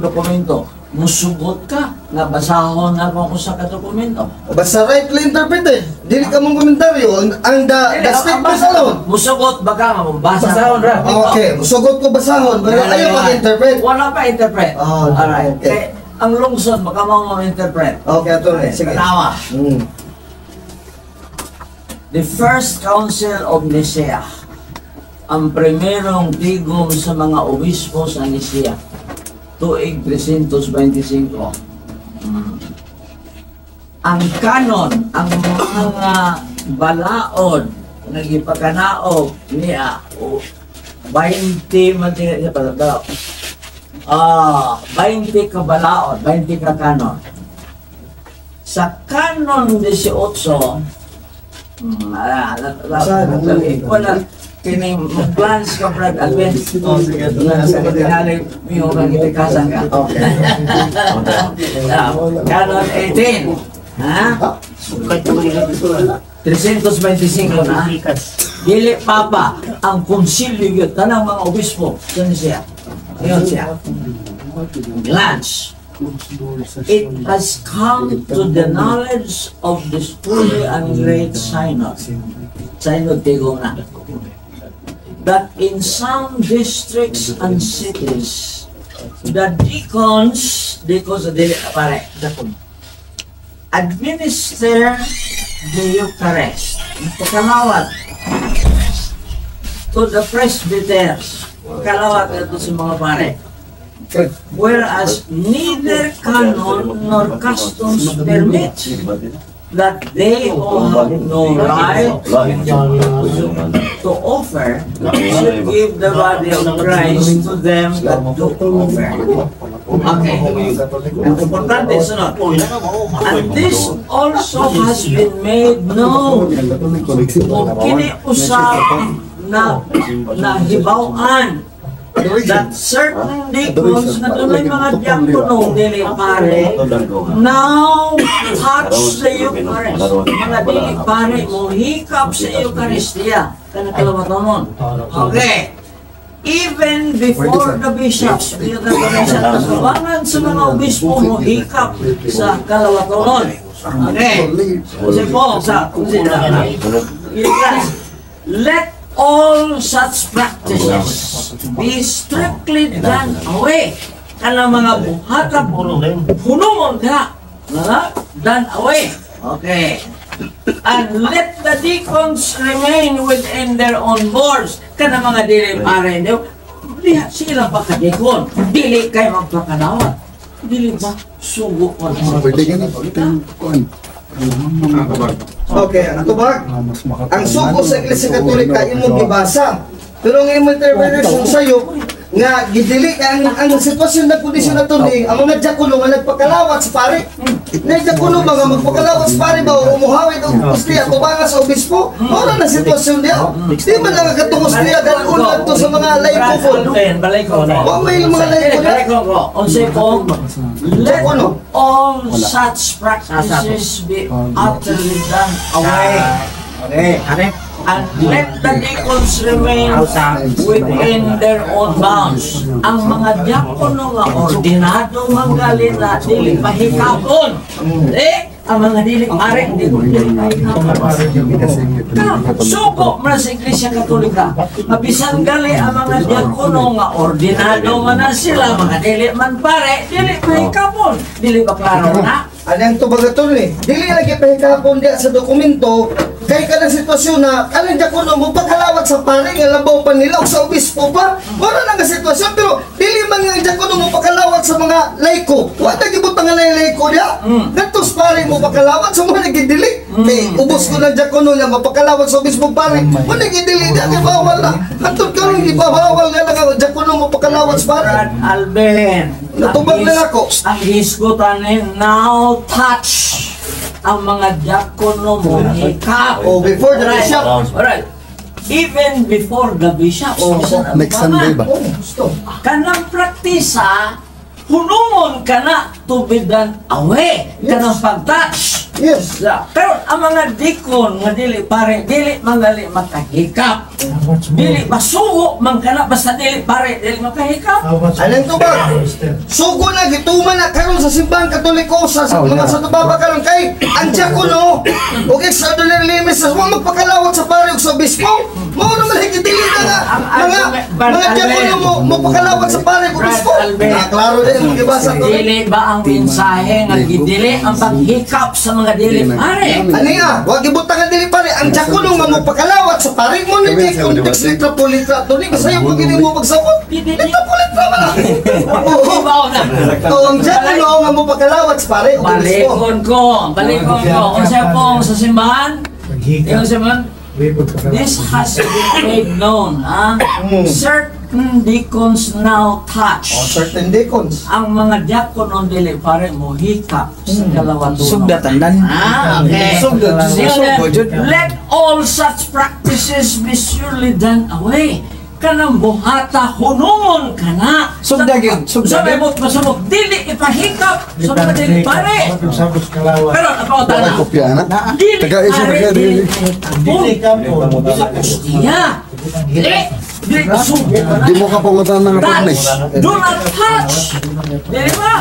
dokumento, musugot ka nga basahon na kung usa ka dokumento. Basta rightly interpreted. Dili ka mong komentaryo. Ang the statement alone. Musugot ba ka nga mabasa? Basahon ra. Okay, musugot ko basahon. Pero ayaw mag-interpret. Wala pa interpret. Oh, alright. okay. Kay, ang lungsod baka mo ma-interpret. Okay, attorney. Sige. Tanawa. The First Council of Nicea, ang primerong tigom sa mga obispo sa Nicea, tuig 325. Ang kanon, ang mga balaod na gipakanaog niya, o 20 man siya pala, 20 ka balaod, 20 ka kanon. Sa kanon 18, wala, Kining mag-plans ka, Brad Alvin. Oh, sige. Sa tingali, miho kang itikasan ka. Okay. Canon 18. Ha? 325 na. Dili papa ang konsilyo yun, tanang mga obispo. Yun siya. Yun siya. Glance. It has come to the knowledge of this holy and great synod. Synod tigong na. That in some districts and cities, the deacons, deacons sa dili pare, administer the Eucharist. Pagkalawat to the presbyters. Pagkalawat ito sa mga pare. Whereas neither canon nor customs permit that they who have no right to offer should give the body of Christ to them that do offer. Okay. Ang importante, sunod. And this also has been made known. O kini usab na nahibaw-an that certain deacons na dunay mga diakono dili pare now touch the Eucharist. Mga dili pare mo hikap sa Eucharistia kana kalawatonon. Okay. Even before the bishops, katubangan sa mga obispo mo hikap sa kalawatonon. Okay. Kasi po, sa let all such practices be strictly done away. Kanang mga buhata, hunumon ka. Nga, done away. Okay. And let the deacons remain within their own boards. Kanang mga dili pare, diha sila pa ka-deacon. Dili kay magpakalawat. Dili ba? Sugo ko na. Pwede ganun. Kuan. Okay, ang tubag. Ang sugo sa Iglesia Katolika imong gibasa. Pero ang imong interpretation sa'yo, nga gidili ang sitwasyon na kondisyon na to ni ang mga diakono nga nagpakalawat sa pare. Na diakono ba nga magpakalawat sa pare ba o muhawid og kusliya tubangan sa obispo? Mao na sitwasyon diya. Di man lang katungos niya dalhon to sa mga laiko po. Balik ko. Wa may mga laiko na. Balik ko. Unsay po? Let all such practices be utterly done away. Okay. And let the deacons remain within their own bounds. Ang mga diakono nga ordinado manggali na dili pahikapon. Eh, ang mga dili pare dili pahikapon. Suko man sa Iglesia Katolika. Mabisan gali ang mga diakono nga ordinado man na sila, mga dili man pare, dili pahikapon. Dili ba klaro na? Anong tubag ito ni? Dili lagi pahikapon diya sa dokumento kay kanang sitwasyon na kanang diakono mo pagkalawat sa pare nga labaw pa nila o sa obispo pa. Wala na nga sitwasyon pero dili man nga diakono mo pagkalawat sa mga laiko. Wa na gibutang nga laiko diya. Ngadto sa pare mo pagkalawat sa mga nagidili. Kay ubos ko ng diakono niya mapakalawat sa obispo pare. Wa nagidili diya kay bawal na. Hantod karon gibawal nga lang ang diakono mo pagkalawat sa pare. Brad Alvin, Natubag na ako. Ang hisgutan ni now touch ang mga diakono mo hikap. Oh, before the bishop. Alright. Even before the bishop. Oh, next Sunday ba? Oh, gusto. Kanang praktisa, hunumon ka na to be done away. Yes. Kanang pag-touch. Yes. Yeah. Pero ang mga deacon nga dili pare, dili mangali makahikap. Dili masugo man kana basta dili pare, dili makahikap. Anong tubag? Sugo na gituman na karon sa simbahan Katoliko sa mga Santo Papa karon kay ang diakono ug extraordinary limits sa wa magpakalawat sa pare ug sa obispo. Mao naman higidili na nga mga diakono mo mopakalawat sa pare ug obispo. Ah, klaro din imong gibasa to. Dili ba ang mensahe nga gidili ang paghikap sa mga dili pare? Ani ah, wa gibutang ang dili pare ang diakono nga mopakalawat sa pare mo ni context litra po litra to ni basayo pag hindi mo pagsabot. Litra po litra man lang. Oo. Oo, ang diakono nga mopakalawat sa pare ug obispo. Balikon ko, balikon ko. Unsa pong sa simbahan? Yung simbahan, this has been made known, ha? Certain deacons now touch. Oh, certain deacons. Ang mga diakono dili pare mo hikap sa kalawatunon. Sugda tanan. Ah, okay. Sugda, sugda, Let all such practices be surely done away. Kanang buhata hunungon kana. Sugda gyud, sugda Sa may gyud. pasabot dili ipahikap sa mga dili pare. Pero ako Wala tana. kopya na. Dili Taga isa pare taga dili. Dili kapon. Iya. Dili dili sugo ka na. Di mo ka pangutan ng Touch. publish. Do not touch. Dili ba?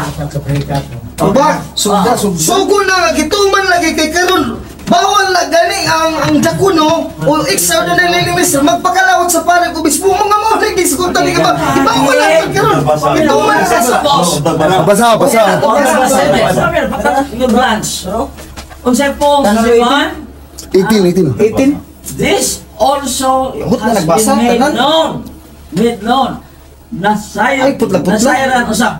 Aba, Sugda, sugda. sugo na gituman lagi kay karon bawal na gani ang diakono o extraordinary minister magpakalawat sa pare obispo mga mo lagi suguntan ni ka ba bawal na karon gituman na sa Basa, basa. Yung branch. Unsay po sa simbahan? 18, 18. 18. This also Hut na has nagbasa, been made tanan. known. Made known. Nasayran, Ay, putla-putla. nasayran usab.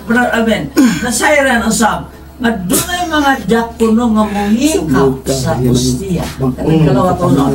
Brother Alvin, nasayran usab. Nga dunay mga diakono nga mohikap sa hostia. Kanang kalawatonon.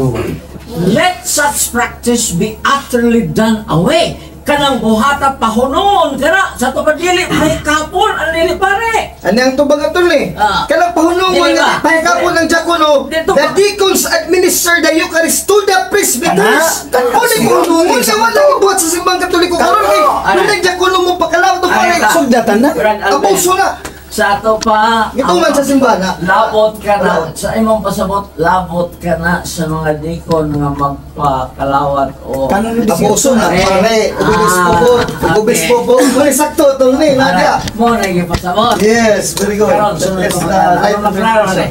Let such practice be utterly done away. Kanang buhata pahunon kana sa tupad dili pahikapon ang dili pare. Ano ang tubag atol eh? Ah. Kanang pahunungon Dili nga ba? pahikapon ng diakono, Dito the ba? deacons administer the Eucharist to the presbyters. Kana pahunungon sa wala buhat sa simbang Katoliko karon kay dunay diakono mo pakalawat og pare. Ay, Sugda tanan. Brad Alvin, Abuso na. Sa ato pa, Gituman sa simbahan na. Labot ka na, sa imong pasabot, labot ka na sa mga dikon nga magpakalawat o Kanon ni Abuso na pare, obispo po, obispo po. Muli sakto tol ni nadia. Mo na gipasabot. Yes, very good. Karon sunod That is the pangutana. right Aron maklaro na eh.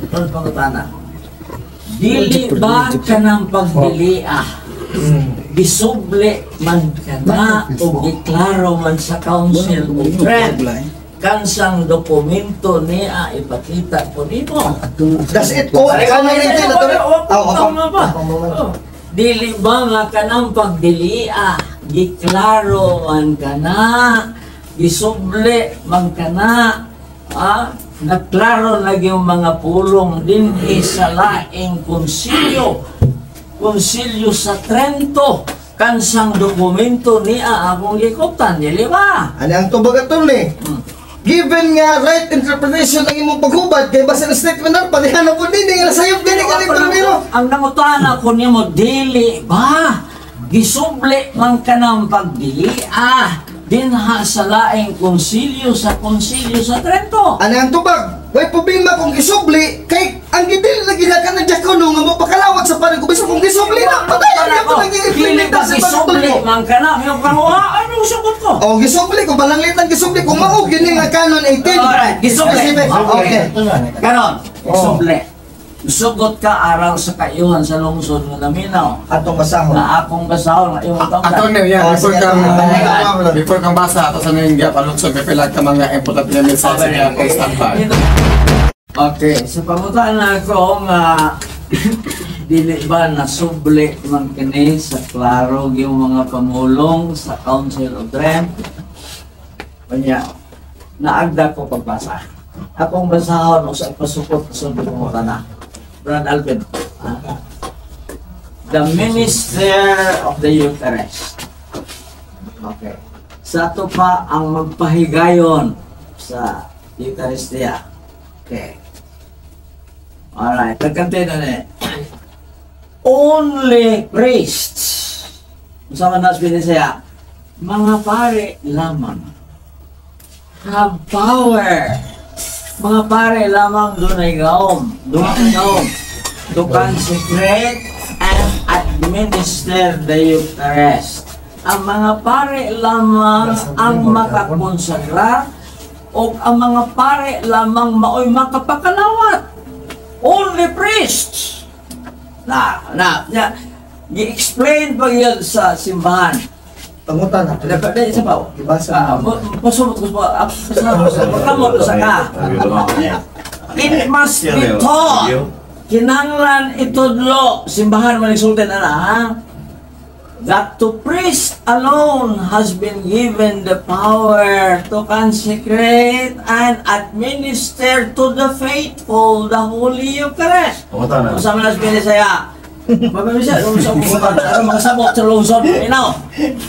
Sunod pangutana. Dili ba kanang pagdilia? Gisuble man kana o giklaro man sa Council of Trent kansang dokumento niya ipakita ko nimo. That's it ko. Kanang ito na to. Oh, dili ba nga kanang pagdilia giklaro man kana, gisuble man kana, ah, naklaro na yung mga pulong dinhi sa laing konsilyo, konsilyo sa Trento, kansang dokumento niya akong gikuptan, dili ba? Ano ang tubag atol ni? Given nga right interpretation ang imong paghubad kay basta na statement na pareha na po din nga sayop gani ka ni primero. Ang nangutana ko nimo, dili ba gisuble man kanang pagdilia dinha sa laing konsilyo sa Trento? Ano ang tubag? Way problema kung gisubli kay ang gidil na ginakan ng diakono nga mopakalawat sa parang obispo kung gisubli na patayan niya po Dili nag-implement ba sa gisubli pagtulo. man kana? Yung kanguha, ano sugot ko? Oh, gisubli kung balanglit ang gisubli kung mao gini nga canon 18. Alright, gisubli. Specific. Okay. Karon, gisubli. Sugot ka aral sa kayuhan sa lungsod nga naminaw. Atong basahon. Na akong basahon nga imong tawgan. Ato na yan, Oh, before sige, kang ato. before kang basa, ato sa nang palutso, may pila ka mga importante na mensahe sa kaya kung standby. Okay, sa pangutan na ako nga dili ba nasuble man kini sa klaro yung mga pamulong sa Council of Trent. Kanya, naagda ko pagbasa. Akong basahon o sa ipasukot sa pangutana. Brad Alvin. Ah. The Minister of the Eucharist. Okay. Sa ato pa ang magpahigayon sa Eucharistia. Okay. Alright, nagkante na ni. Only priests. Unsa man nas siya? Mga pare lamang have power. Mga pare lamang dunay gaom, dunay gaom to consecrate and administer the Eucharist. Ang mga pare lamang ang makakonsagrar o ang mga pare lamang maoy makapakalawat. Only priests. Na, na, na, gi-explain pa yun sa simbahan. Pangutan na. Dapat isa pa. Ibasa Ah, mo. Pasumot ko sa kamot sa ka. It must be taught. Kinanglan itudlo. Simbahan man isulti na na, ha? That to priest alone has been given the power to consecrate and administer to the faithful the Holy Eucharist. Pangutan na. Unsa man nas saya? Mababisa, lungsod ko ba? Aron makasabot sa lungsod. Inaw.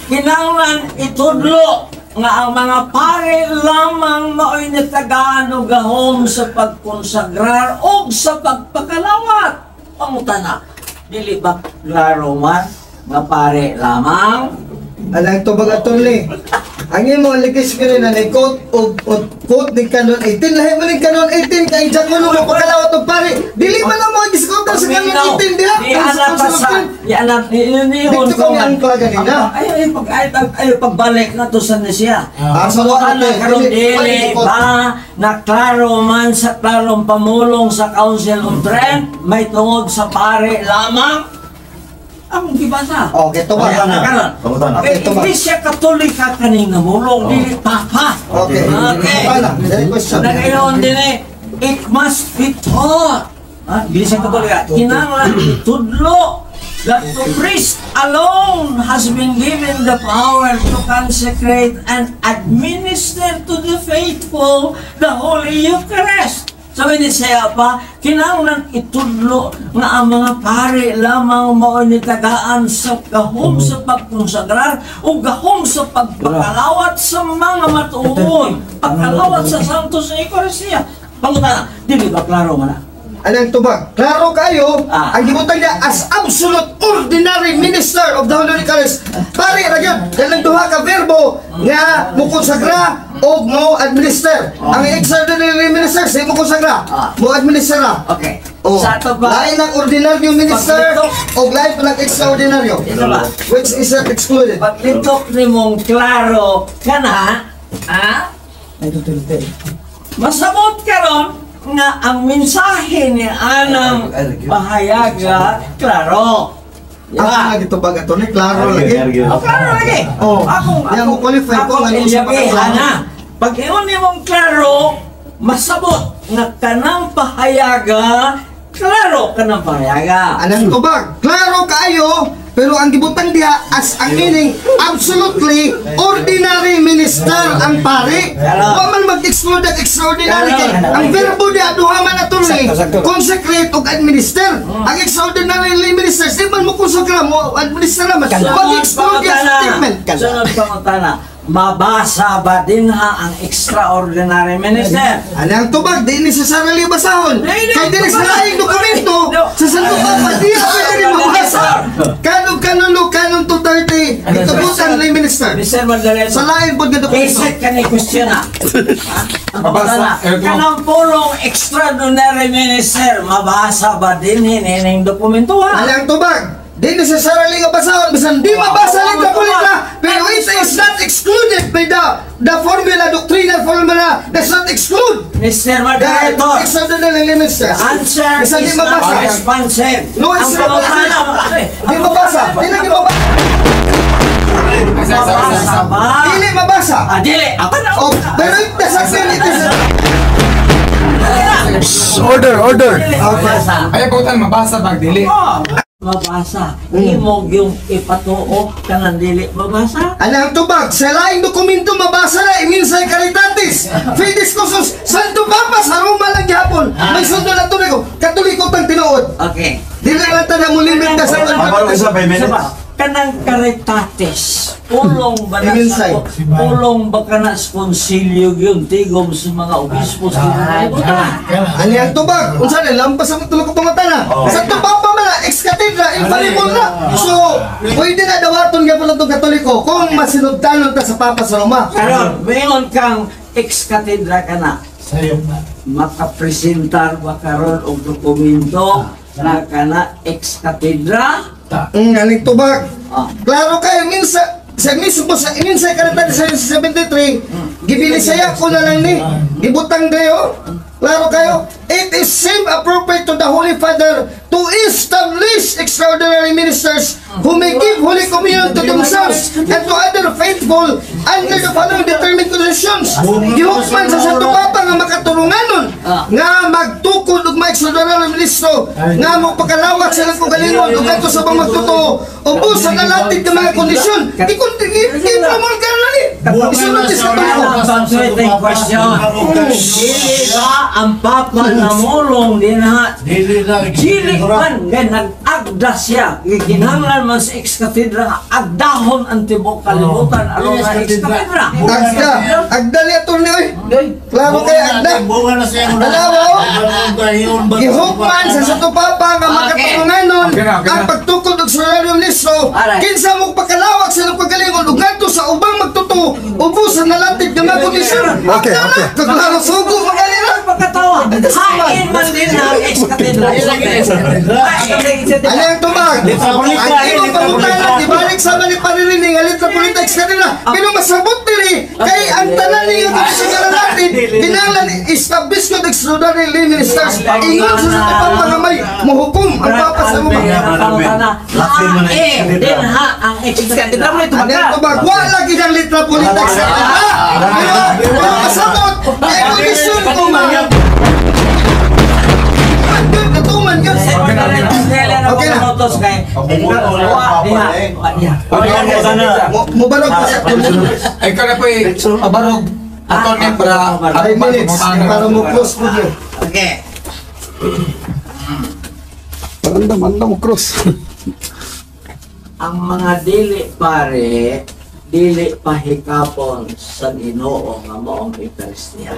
Kinahanglan itudlo nga ang mga pare lamang mao'y nitagaan og gahom sa pagkonsagrar o sa pagpakalawat. Pangutana, dili ba klaro man nga pare lamang? Alang tubag, attorney. Ang imo ligis ko na ni quote og og quote ni Canon 18, lahi man ni Canon 18 kay diyan mo pakalawat og pare. Dili man ang mga diskutan sa Canon 18 diha. Di ana pa sa di ana ni Dito kami ang kanina. Ay ay pag ay, ay pagbalik na to sa siya. Ah, sa wa na karon dili ba na klaro man sa klarong pamulong sa Council of Trent may tungod sa pare lamang ang gibasa. Okay, tubag. Karon. Okay, tubag. Iglesia Katolika kaning namulong dili papa. Okay. Okay. Nagayon din eh, it must be taught. Ha? Iglesia Katolika, kinahanglan itudlo that the priest alone has been given the power to consecrate and administer to the faithful the Holy Eucharist. Sabi ni siya pa, kinahanglan itudlo nga ang mga pare lamang mao ni tagaan sa gahom sa pagkonsagrar o gahom sa pagpakalawat sa mga matuon, pagkalawat sa Santos Eucharistia. Pangutana, dili ba klaro man na? Anang tubag? Klaro kayo, ang gibutang niya as absolute ordinary minister of the Holy Eucharist. Pare ra gyud, dalang duha ka verbo nga mo konsagra o mo administer. Ang extraordinary minister sa mo konsagra, mo administer ra. Okay. Oh, Sa ato ba? Lain ang ordinaryo minister o lain pa lang extraordinaryo. Ito ba? Which is not excluded. Paglitok nimong klaro kana, ha? Masabot karon nga ang mensahe ni anang pahayaga klaro. Ako nga gitubag ato ni klaro lagi. Oh, klaro lagi. Oh, Akong Di mo qualify ko akong nga sa ilyabihan na. Pag ingon nimong klaro, masabot nga kanang pahayaga, klaro kanang pahayaga. Anang tubag? Klaro kaayo, pero ang gibutang diha as ang meaning absolutely ordinary minister ang pare. Wa man mag-exclude ang extraordinary kay ang verbo diha duha man attorney, consecrate ug administer. Ang extraordinary ministers di man mo konsagra, mo administer naman. Mag-exclude yung statement. Sunod pangutana, mabasa ba din ha ang extraordinary minister? Ano ang tubag? Di necessarily basahon. Kay dili sa laing dokumento sa Santo Papa, di ako pwede rin mabasa. Kanon kanon kanon 230, itubutan lay minister. Mr. Magdaleno. Sa laing pod nga dokumento. Basic ka ni question ah. Mabasa. Kanang pulong extraordinary minister, mabasa ba din hining dokumento ha? Ano ang tubag? Di necessarily nga basahon, bisan di mabasa letra po letra, pero it is not excluded by the formula, doctrinal formula, does not exclude Mr. the Moderator, extraordinary minister. the answer Bisan di is not mabasa. responsive. No, it's Ang not. pangutana, Di mabasa. Di lagi mabasa. Mabasa ba? Dili mabasa. Ah, dili. Ako na. Oh, pero it does not mean it is Order, order. Mabasa. Ay, pangutan, mabasa ba dili? Oh, mabasa. Imo yung ipatuo kanang dili mabasa. Ano ang tubag? Sa laing dokumento mabasa na iminsay caritatis fides cusus Santo Papa sa Roma lang gihapon. May sundo na tuloy ko. Katoliko tang tinuod. Okay. Dili lang ta na mo limit na sa Mabalo isa 5 minutes. Saba, kanang caritatis, pulong ba na Iminsay. sa pulong ba kana sa konsilyo yun tigom sa mga obispo sa kalibutan? Ano ang tubag? Unsa na lampas sa tulo ka pangutana. Santo Papa man na ex cathedra infallible na. So, pwede na dawaton gyapon atong Katoliko kung masinugtanon ta sa Papa sa Roma. Karon, mayon kang ex-katedra ka na. Sayop na. Makapresentar ba karon og dokumento na kana ex-katedra? Aning tubag. Ah. Klaro kayo minsa sa mismo sa iminsay caritatis sa 73, gibinisaya ko na lang ni. Gibutang kayo. Klaro kayo. It is same appropriate to the Holy Father to establish extraordinary ministers who may give Holy Communion to themselves and to other faithful under the following determined conditions. Gihukman sa Santo Papa nga makaturunganon nga magtukod og mga extraordinary ministro nga mo pakalawat sa ilang kaugalingon ug kadto sa mga magtotoo ubos sa nalatid nga mga kondisyon. Di kon di promulgar na ni. Isulod ni sa Katoliko. Question. Dili ba ang Papa namulong dinha? Dili na. Dili man nga nag-agda siya. Gikinahanglan man sa ex-cathedra nga agdahon ang tibuok kalibutan aron nga ex-cathedra. Agda, agda ni attorney oy. Klaro kay agda. Bunga na siya. Tanawa oh. Gihukman sa Santo Papa nga makatulunganon ang pagtukod og solarium listro kinsa mo pakalawak sa ilang pagalingon ug ngadto sa ubang magtuto ubos sa nalatid nga mga kondisyon. Okay, okay. Klaro sugo magalira. Pagkatawa. Hain man din ang ex-cathedra. Ano ang tubag? Ang imong pangutana, ibalik sa man ni paririnig, alit na pulita ex cathedra. Pero masabot diri kay ang tanan niyo sa natin kinahanglan establish ko extraordinary ministers. Ingon sa Santo Papa nga may mohukom ang Papa sa mga. Hain din ha ang ex-cathedra. Ano ang tubag? Wa lagi ng litra pulita ex cathedra. Pero masabot kay kondisyon ko man. Katuman yun. Okay na. Mubarog pa sa Ay, ikaw na po eh, pabarog. Attorney para 5 minutes para mo close po yun. Okay. Andam, andam mo cross. Ang mga dili pare, dili pahikapon sa Ginoo nga maong Eucharistia.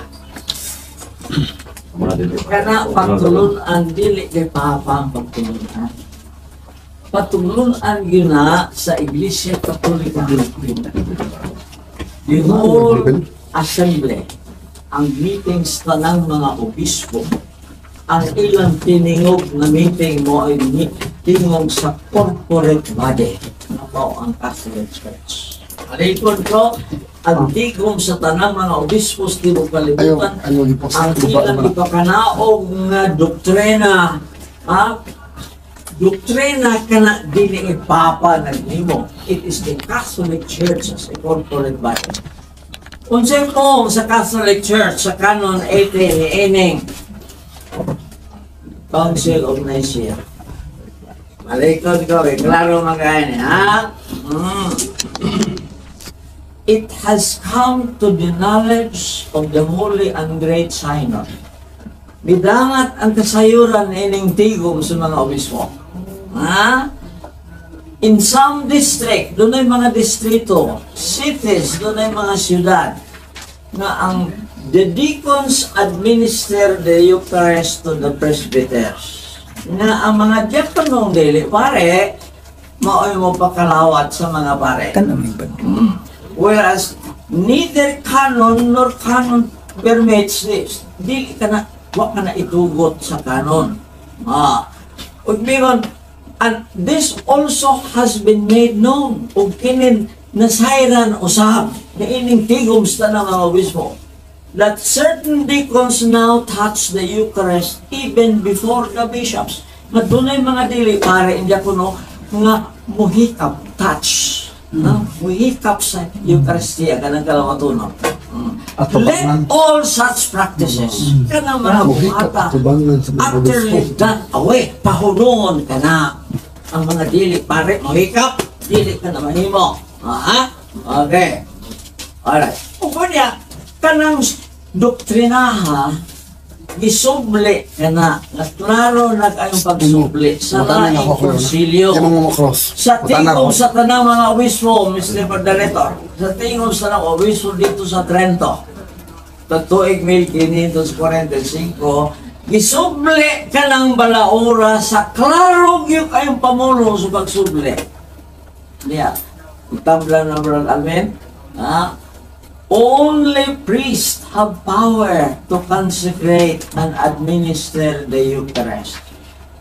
Kana pagtulunan dili kay Papa ang pagtulunan. Patulunan gyud sa Iglesia Katolika. The whole assembly, ang meetings tanang mga obispo, ang ilang tiningog na meeting mo ay tingog sa corporate body na mao ang Catholic Church. Alikon ko, ang tigom sa tanang mga obispo sa tibuok kalibutan, ang ilang ipakanaog nga doktrina, ha? Doktrina kana dili ni Papa naghimo. It is the Catholic Church as a corporate body. Unsay mo sa Catholic Church sa Canon 18 ni ining Council of Nicaea. Malikod ko, eh, klaro man kayo ni, ha? It has come to the knowledge of the Holy and Great Synod. Midangat ang kasayuran ining tigom sa mga obispo. Ha? In some district, doon ay mga distrito, cities, doon ay mga syudad, na ang the deacons administer the Eucharist to the presbyters. Na ang mga diakonong dili pare, maoy mo pakalawat sa mga pare. Whereas, neither canon nor canon permits this. Dili ka na, wa ka na itugot sa canon. Ah. Ug mingon, and this also has been made known. Ug kinin nasayran usab na ining tigom sa tanang mga obispo that certain deacons now touch the Eucharist even before the bishops. Nga dunay mga dili pare ang diakono nga muhikap touch. No? Muhikap sa Eucharistia kanang kalawatunon. Let all such practices kanang mga Muhikap buhata atubangan sa mga utterly obispo. done away. Pahunungon ka na. Ang mga dili pare mohikap, dili ka na mahimo. Aha? Okay. Alright. O niya, kanang doktrinaha, gisubli ka na, nga klaro na kayong pagsubli sa Mata na laing ako, kuya. konsilyo. Yung mga cross. Sa Mata na tingog ako. sa tanang mga obispo, Mr. Moderator, sa tingog sa tanang obispo dito sa Trento, tatuig 1545, gisubli ka ng balaura sa klaro gyud kayong pamulong sa pagsubli. Niya, itambla na Brad Alvin, ha? Only priests have power to consecrate and administer the Eucharist.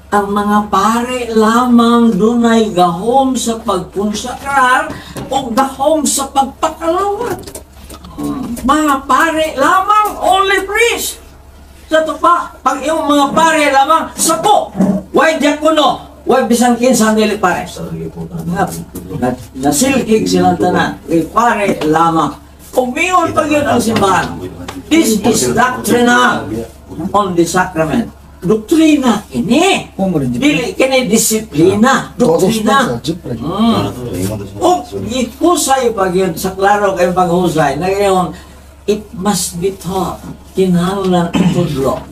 Ang mga pare lamang dunay gahom sa pagkonsakrar o gahom sa pagpakalawat. Mga pare lamang, only priest. Sa to pa, pag iyong mga pare lamang, sapo, way diakono, way bisan kinsa dili pare. Nasilkig silang tanan, kay pare lamang. Umiyon pa yun ang simbahan. This is doctrinal on the sacrament. Doktrina kini. Dili kini disiplina, doktrina. O gihusay pag yun, sa klaro kayong paghusay, nagayon, it must be taught, kinahanglan itudlo.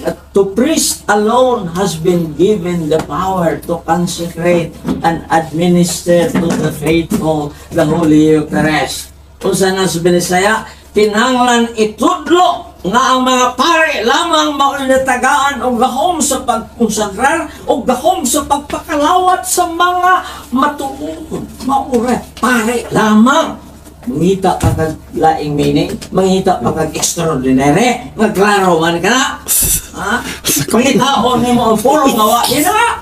That to priest alone has been given the power to consecrate and administer to the faithful the Holy Eucharist. Unsa na sa Binisaya, kinahanglan itudlo nga ang mga pare lamang mao'y natagaan og gahom sa pagkonsagrar o gahom sa pagpakalawat sa mga matuod. Maura, pare lamang. Mangita pa kag laing meaning, mangita pa kag extraordinary, nga klaro man ka na. Ha? Pangitaon nimo ang pulong nga wa di na.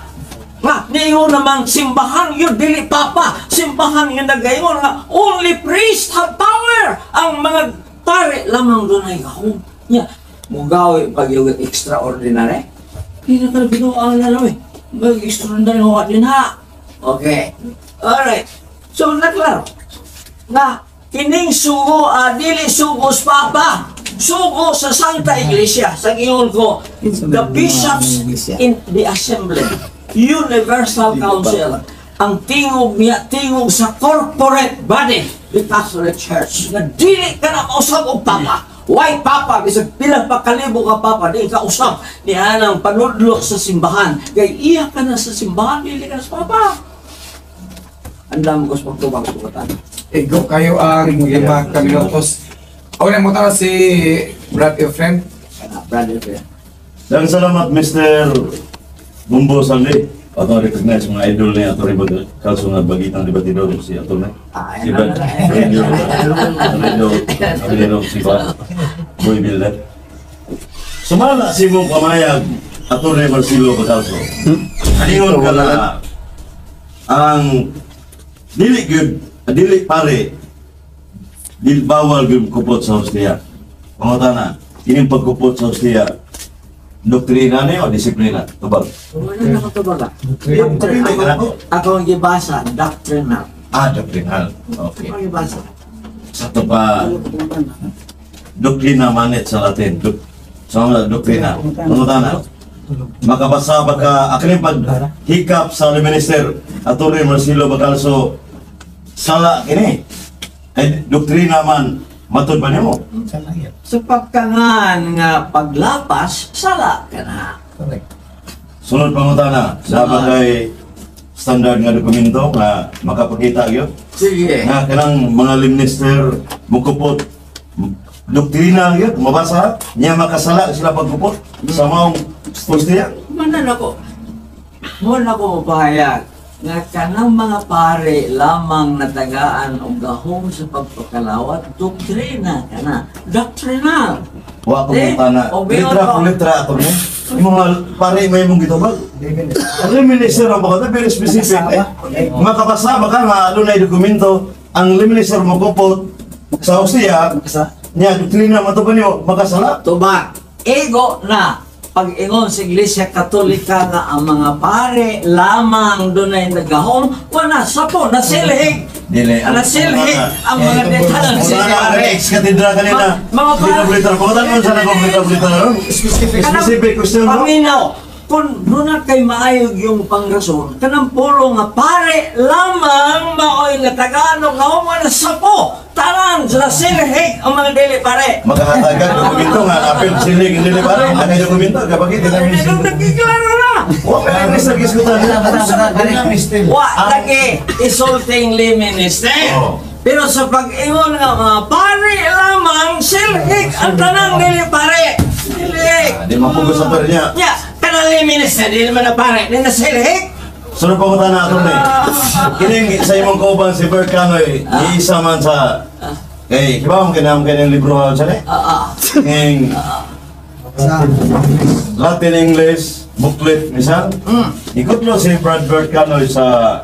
Nga, niingon namang simbahan yun, dili papa. Simbahan yun nagayon nga, only priest have power. Ang mga pare lamang doon ay gahom. Nya, mugawi pag yung extraordinary. Hindi na ka binuang na lang eh. Mag-extraordinary nga din ha. Okay. Alright. So, naklaro. Nga, kining sugo, dili sugo sa papa. Sugo sa Santa Iglesia. Sa giingon ko, the bishops in the assembly, Universal Council, ang tingog niya, tingog sa corporate body, the Catholic Church, nga dili ka na mausab og papa. Why papa? Bisag pila pa kalibo ka papa, di ka usab ni anang panudlo sa simbahan. Kay iya ka na sa simbahan, dili ka na sa papa. Andam ko sa pagtubang sugatan. Igo kayo ang 5 ka minutos. Una mo tara si Brad Efren. Brad Efren. Daghang salamat, Mr. Bumbo Saldi. Ato recognize mga idol ni Ato Ribot Kalso nga bagitang debatidor si Ato na. Si Brad Radio Radio si Brad Boy Builder. Sumala si mong pamayag, Ato Marcelo Bacalso. Ingon ka na ang dili gyud dili pare dili bawal gyud kupot sa hostia. Pangutana, kining pagkupot sa hostia, doktrina ni o disiplina? Tubag. Wala na ko tubag. Doctrine. Ako ang gibasa, doctrinal. Ah, doctrinal. Okay. Ako ang gibasa. Sa to pa, doktrina manet sa Latin. Sa mga doktrina. Pangutana, makabasa ba ka, akin pag hikap sa Minister Atty. Marcelo Bacalso, sala kini. Ay, doktrina man, matod ba nimo? Sa pagkangan nga paglapas, sala ka na. Sunod pangutana, sama kay standard nga dokumento nga makapakita gyud. Sige. Nga kanang mga minister mukupot doktrina gyud mabasa niya makasala sila pagkupot sa maong hostia. Manan ako. Mo na ko mapahayag nga kanang mga pare lamang natagaan og gahom sa pagpakalawat, doktrina kana. Doctrinal. Wa ko Eh, mutana. o biyon Litra ko. po litra ato ni. Imong mga pare may imong gitubag. Ang minister ang baka very specific. Eh, makabasa baka nga adunay dokumento ang minister mukupot sa hostia niya doktrina man to ba nimo makasala? Tubag. Ego na pag-ingon sa Iglesia Katolika nga ang mga pare lamang dunay nagahom, wala sapo nasilhig. Dili. Nasilhig ang mga detalan sa pare. Ex katedra kanina. Mga pare. Litra Pangutan mo sa nagong litra ron. Specific. Specific question no? Paminaw, kung doon kay maayog yung pangrason, kanang puro nga pare lamang maoy natagano nga na sapo, tanan sa silhig ang mga dili pare. Makahatagan dokumento nga apil silig dili pare. Ang dokumento kapakita. Nagkiklaro na. Wa pa ni sa gisgutan. Wa lagi insulting minister. Pero sa pag-ingon nga mga pare lamang silhig ang tanang dili pare. Dili. Di mapugos sa pare niya. Ya, kanang lay minister dili man na pare, di na silhig. Sunod pa ko na ato ni. Kining sa imong kauban si Bert Canoy, niisa man sa kay kiba mo kinahanglan kay libro ha sa ni? King Latin English booklet misal. Ikutlo si Brad Bert Canoy sa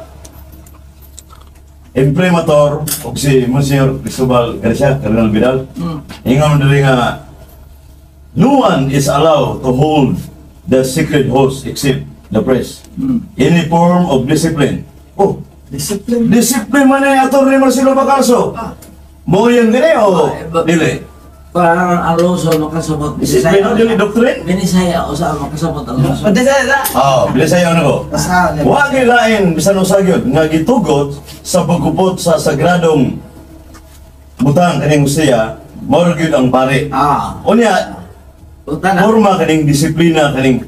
Imprimatur ug si Monsignor Cristobal Garcia, Cardinal Vidal. Ingon diri nga no one is allowed to hold the sacred host except the priest. Any form of discipline. Oh, discipline. Discipline man ay Atty. Marcelo Bacalso. Mo yung gani o dili? Para ang Luzon makasabot. Disiplina dili doctrine. Binisaya o sa makasabot ang Luzon. Oh, bilisaya na ko. Wa lain bisan usa gyud nga gitugot sa pagkupot sa sagradong butang kaning siya, mao gyud ang pare. Unya, forma kaning disiplina kaning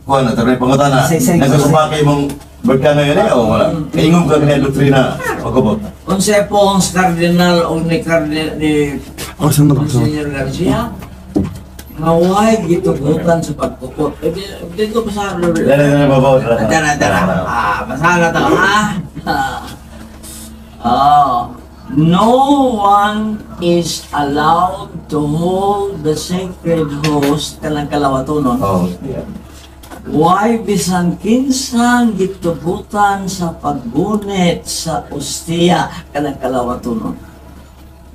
kuan na taray pangutana. Nagasupa kay mong berkana yun eh o wala? Kaingom ka kanya doktrina pagkupot. Unsay pong cardinal o ni cardinal ni Monsignor Garcia nga way gitugutan sa pagkupot. Eh, dito basahan. Dara, dara, babaw. Dara, dara. Ah, basahan na to, ha? Oh. No one is allowed to hold the sacred host kanang kalawatonon. Oh, yeah. Why bisan kinsang gitugutan sa paggunit sa ostiya kanang kalawatonon?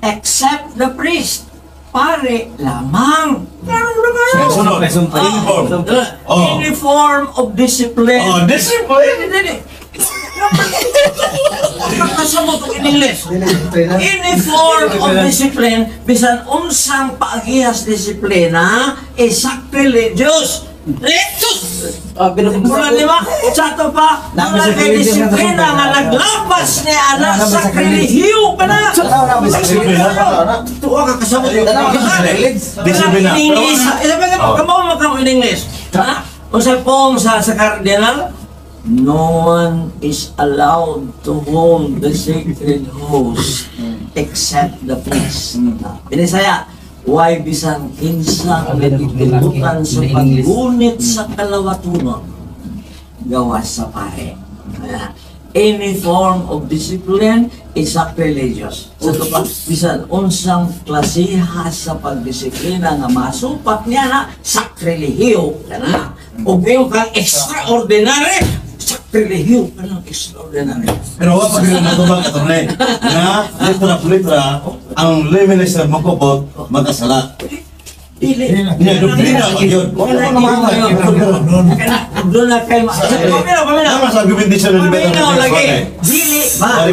Except the priest, pare lamang. Sunod, uniform. Oh. Any form of discipline. Oh, discipline. Nakasabot in English. Any form of discipline, bisan unsang paagihas disiplina, is sacrilegious. Lectus! Mula lima, sa ito pa, mula kay disiplina nga naglapas ni anak sakrilehiyo ka na. Tuwa ka kasabot. Disiplina. In English. Kamaw mo kamo in English. Ha? Unsay poong sa cardinal? No one is allowed to hold the sacred host except the priest. Binisaya, why bisan kinsang nagtitugutan sa paggunit sa kalawatunon, gawas sa pare. Any form of discipline is sacrilegious. Sa ito pa, bisan unsang klasiha sa pagdisiplina nga masupak niya na sakrilehiyo ka na. O yung kang extraordinary, sakrilehiyo ka ng extraordinary. Pero wa pag natubag attorney na litra por litra ang lay minister mokupot magkasala. Dili. Niya doktrina pa gyud. Doon na kay Pamina. Tama sa argumentation ng Paminaw lagi. Dili ba?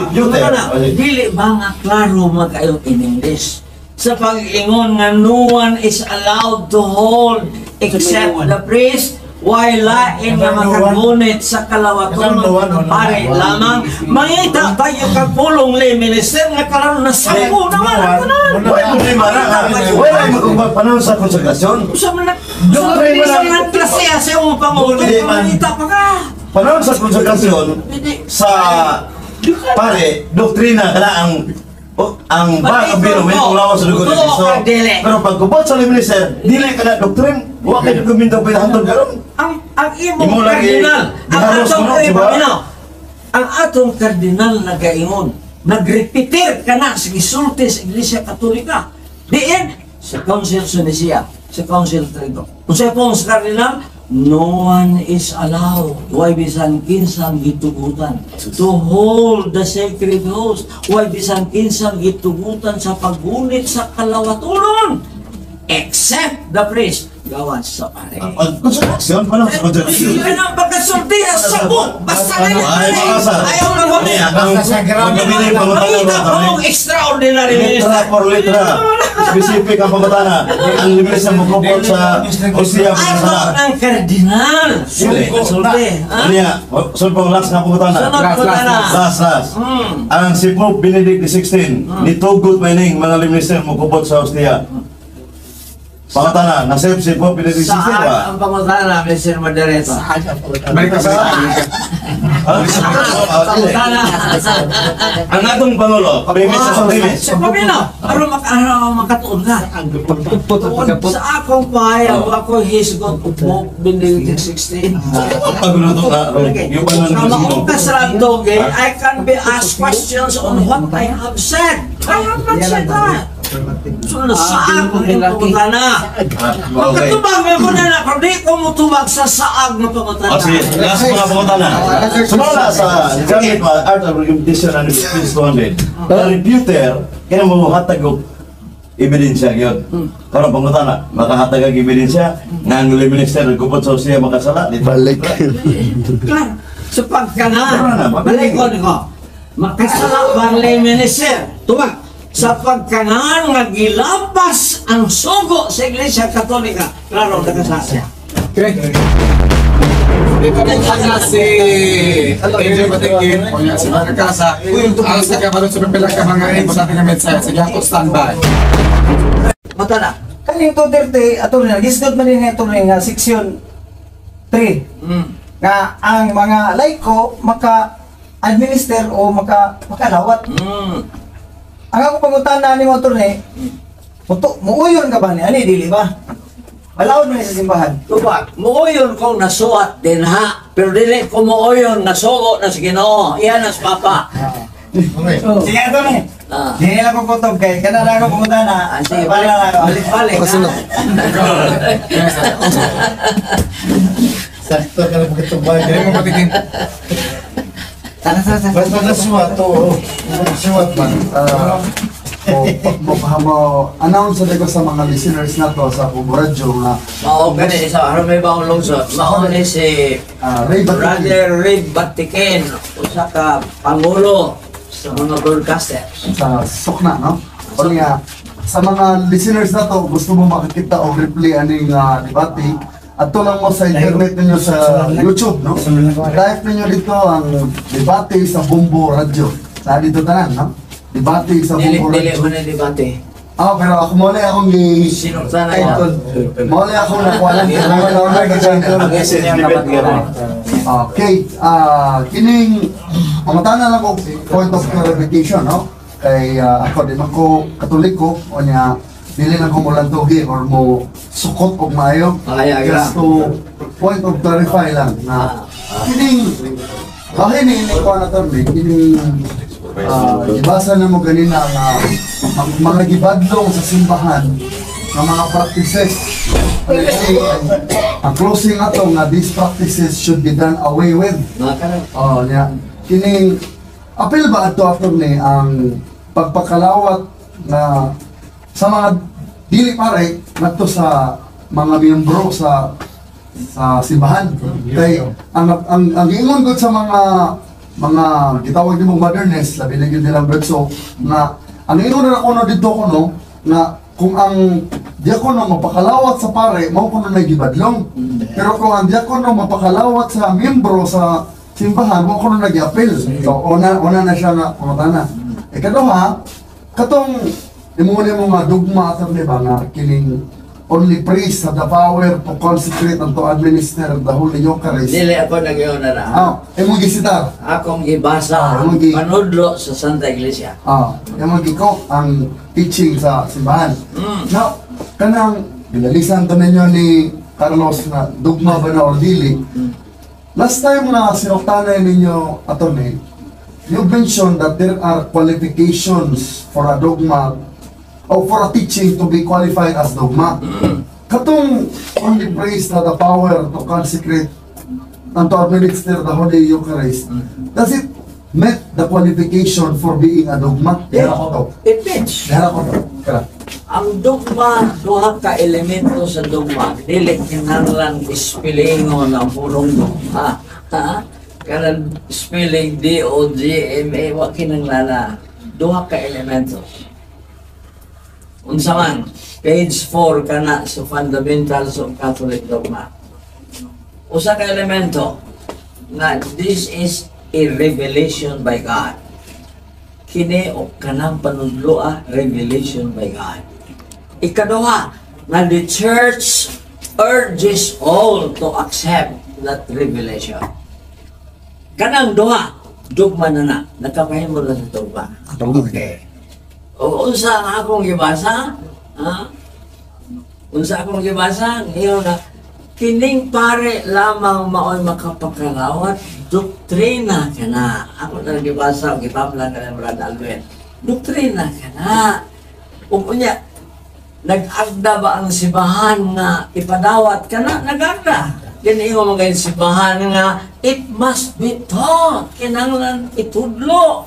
Dili ba nga klaro magkayo in English? Sa pag-ingon nga no one is allowed to hold except the priest, why lain nga makagunit sa kalawatonon pare lamang mangita tayo kag pulong lay minister nga karon na sampo naman. Wala problema na. Wala magpanahon sa konsegrasyon. Usa man na klase sa imong pangulo, mangita pa ka. Panahon sa konsegrasyon sa pare doktrina kana ang bag ang bino may lawas sa dugo ni Kristo. Pero pagkubot sa minister, dili ka na doktrin, wa kay dokumento pinahantod karon. Ang imong kardinal, ang atong kardinal nagaingon, nagrepetir ka na sa gisulti sa Iglesia Katolika. Diin sa Council sa Nicea, sa Council Trento. Unsay pong sa kardinal? No one is allowed, why bisan kinsang gitugutan, to hold the sacred host, why bisan kinsang gitugutan sa paggunit sa kalawatunon, except the priest, gawas sa pare. Konsekrasyon, paano sa konsekrasyon? Yun ang pagkasulti, sabot, basta na yun, ayaw na kami. Makita kong extraordinary minister. Litra por litra, specific ang pangutana. Ang libre sa mukupot sa Ostia. Ato ng kardinal. Sulti. Ano niya? Sulti pong last na pangutana. Last. Ang si Pope Benedict XVI, nitugot may ning mga minister mukupot sa Ostia. Pangutana, nasave si Pope Benedict XVI ba? Saan ang pangutana, Mr. Moderator? Saan ang pangutana? Balik ka, balik ka. Pangutana. Ang atong Pangulo, premise sa premise. Sa pamina, aron makatuon ka. Sa akong pahayag, ako hisgot of Pope Benedict XVI. Pagluto na, Kamaong kasrantoge, I can be asked questions on what I have said. I have not said that. So, saag ang pangutana. Magkatubag mo na na, pero di ko mutubag sa saag ng pangutana. O sige, last mga pangutana. Sumala sa gamit pa, Art of Argumentation and Page 200. The refuter, kaya mo hatag og ebidensya yun. Karon pangutana, makahatag ang ebidensya nga ang minister nagkupot sa siya makasala. Balik. Klaro. So pagka na, balik ko niko. Makasala ba ang lay minister? Tubag. Sa pagkangan nga gilapas ang sugo sa Iglesia Katolika, klaro nakasala siya. Okay. Dito na si Angel Batikin, o yan, si Mga Kasa. Ang sa kabalot sa pipila ka mga importante nga mensahe. Sige, ako standby. Mata na. Kaning 230, attorney, gisgot man din attorney nga section 3. Nga ang mga laiko maka administer o makalawat. Ang ako pangutana nimo, attorney, muuyon ka ba ni ani dili ba? Balaod man ni sa simbahan. Tubag, muuyon kong nasuat din ha, pero dili ko muuyon nasugo na sa Ginoo. Iyan as papa. Sige, attorney. Dili lang ko kutob kay kana lang ako pangutana. Sige, Para lang ako. Balik-balik. Kasunod. Sakto ka na pagkatubay. Dili mo patikin. Tara, tara, tara. Basta nasuwat, oo. Nasuwat man. Mo announce na ko sa mga listeners na to sa Kubo Radyo nga Mao gani sa aron may baong lungsod. Mao ni si Ray Batikin. Brother Ray Batikin, usa ka pangulo sa mga broadcasters. Sa Sukna, no? O nga, sa mga listeners na to, gusto mo makikita o replay aning debate, adto lang mo sa internet ninyo sa YouTube, no? Type ninyo dito ang debate sa Bombo Radyo. Sa dito tanan, no? Debate sa Dili Bombo dili Radyo. man ni debate. Ah, pero ako mole akong gi Sinuktan na yan. Mole ako nakuha lang Okay, kining pangutana lang ko point of clarification, no? Kay ako di man ko Katoliko o niya dili lang ko molantugi or mo sukot og maayo. Just to point of clarify lang na kining bahin ni ini ko na term kining gibasa na mo ganina nga mga gibadlong sa simbahan nga mga practices. Ang closing ato nga these practices should be done away with. Oh, niya. Kining apil ba ato attorney ang pagpakalawat na sa mga dili pare ngadto sa mga miyembro sa simbahan. Kay ang giingon gud sa mga gitawag nimo modernist, labi na gyud nilang Bretso, nga ang ingon na kuno didto kuno nga kung ang diakono mapakalawat sa pare, mao kuno nay gibadlong. Pero kung ang diakono mapakalawat sa miyembro sa simbahan, mao kuno nagiapil. So una na siya nga pangutana. Ikaduha, katong imo nimo nga dugma ato di ba nga kining only priests have the power to consecrate and to administer the Holy Eucharist. Dili ako nagyo na na. Imo gisitar. Akong gibasa ang panudlo sa Santa Iglesia. Imo gi-quote ang teaching sa simbahan. Now, kanang ginalisan to ninyo ni Carlos na dugma ba na or dili. Last time na sinuktanay ninyo, attorney, you mentioned that there are qualifications for a dogma or for a teaching to be qualified as dogma. Katong only priest had the power to consecrate and to administer the Holy Eucharist, does it met the qualification for being a dogma? Yeah. It meets. Ang dogma, duha ka elemento sa dogma. Dili kinahanglan spellingon ang purong dogma. Ha? Kanang spelling D-O-G-M-A, wa kinahanglan. Duha ka elemento. Unsa man, page 4 kana sa Fundamentals of Catholic Dogma. Usa ka elemento na this is a revelation by God. Kini o kanang panudloa, revelation by God. Ikaduha, na the church urges all to accept that revelation. Kanang duha, dogma na na. Nakapahimo na sa dogma. Okay. O unsa ang akong gibasa? Ha? Unsa akong gibasa? Ngayon na, kining pare lamang maoy makapakalawat, doktrina ka na. Ako na gibasa, gipamla ka na Brad Alvin. Doktrina ka na. O unya, nag-agda ba ang simbahan nga ipadawat ka na? Nag-agda. Ganiyo mga simbahan nga, it must be taught. Kinahanglan itudlo.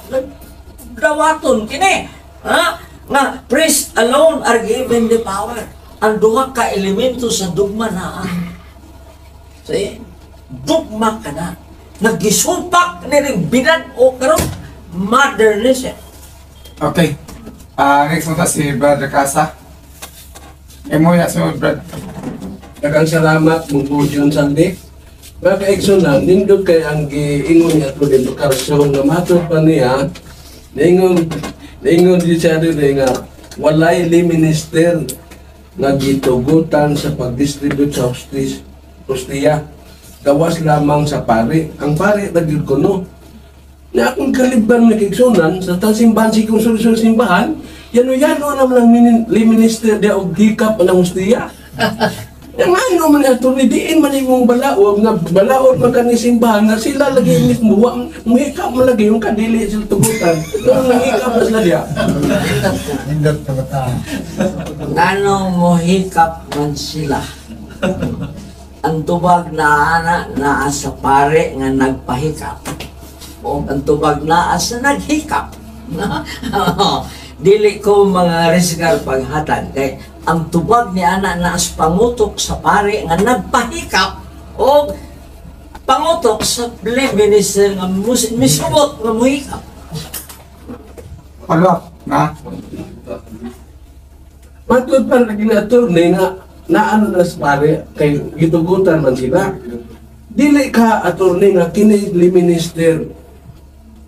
Dawaton kini. Ha? Nga priests alone are given the power. Ang duha ka elemento sa dogma na. See? Dogma ka na. Nagisupak ni ring binag o karon modernism. Okay. Next mo ta si Brother Casa. Imo ya sunod, Brad. Daghang salamat mong John Sandy. Mga kaigsunan, nindot kay ang giingon niya ato din Carson nga matod pa niya, ningon ningon di siya diri nga walay lay minister nga gitugutan sa pag-distribute sa hostia. Gawas lamang sa pari. Ang pari na gyud kuno. Na akong kaliban nga kaigsunan sa simbahan si kung sul simbahan, yano-yano naman ang lay minister dia og hikap ang hostia. Yang ano man ato ni diin man imong balaod nga balaod man kani simbahan nga sila lagi mismo wa muhikap man lagi yung kadili sila tugutan. Pero nangikap na sila diya. Nindot kabataan. Nganong mohikap man sila? Ang tubag na ana naa sa pare nga nagpahikap. O ang tubag naa sa naghikap. Dili ko mga riskar paghatag kay ang tubag ni ana naa sa pangutok sa pare nga nagpahikap o pangutok sa lay minister nga misubot nga muhikap. Follow up, na? Matod pa lagi na attorney nga naano na sa pare kay gitugutan man sila. Dili ka attorney nga kini lay minister.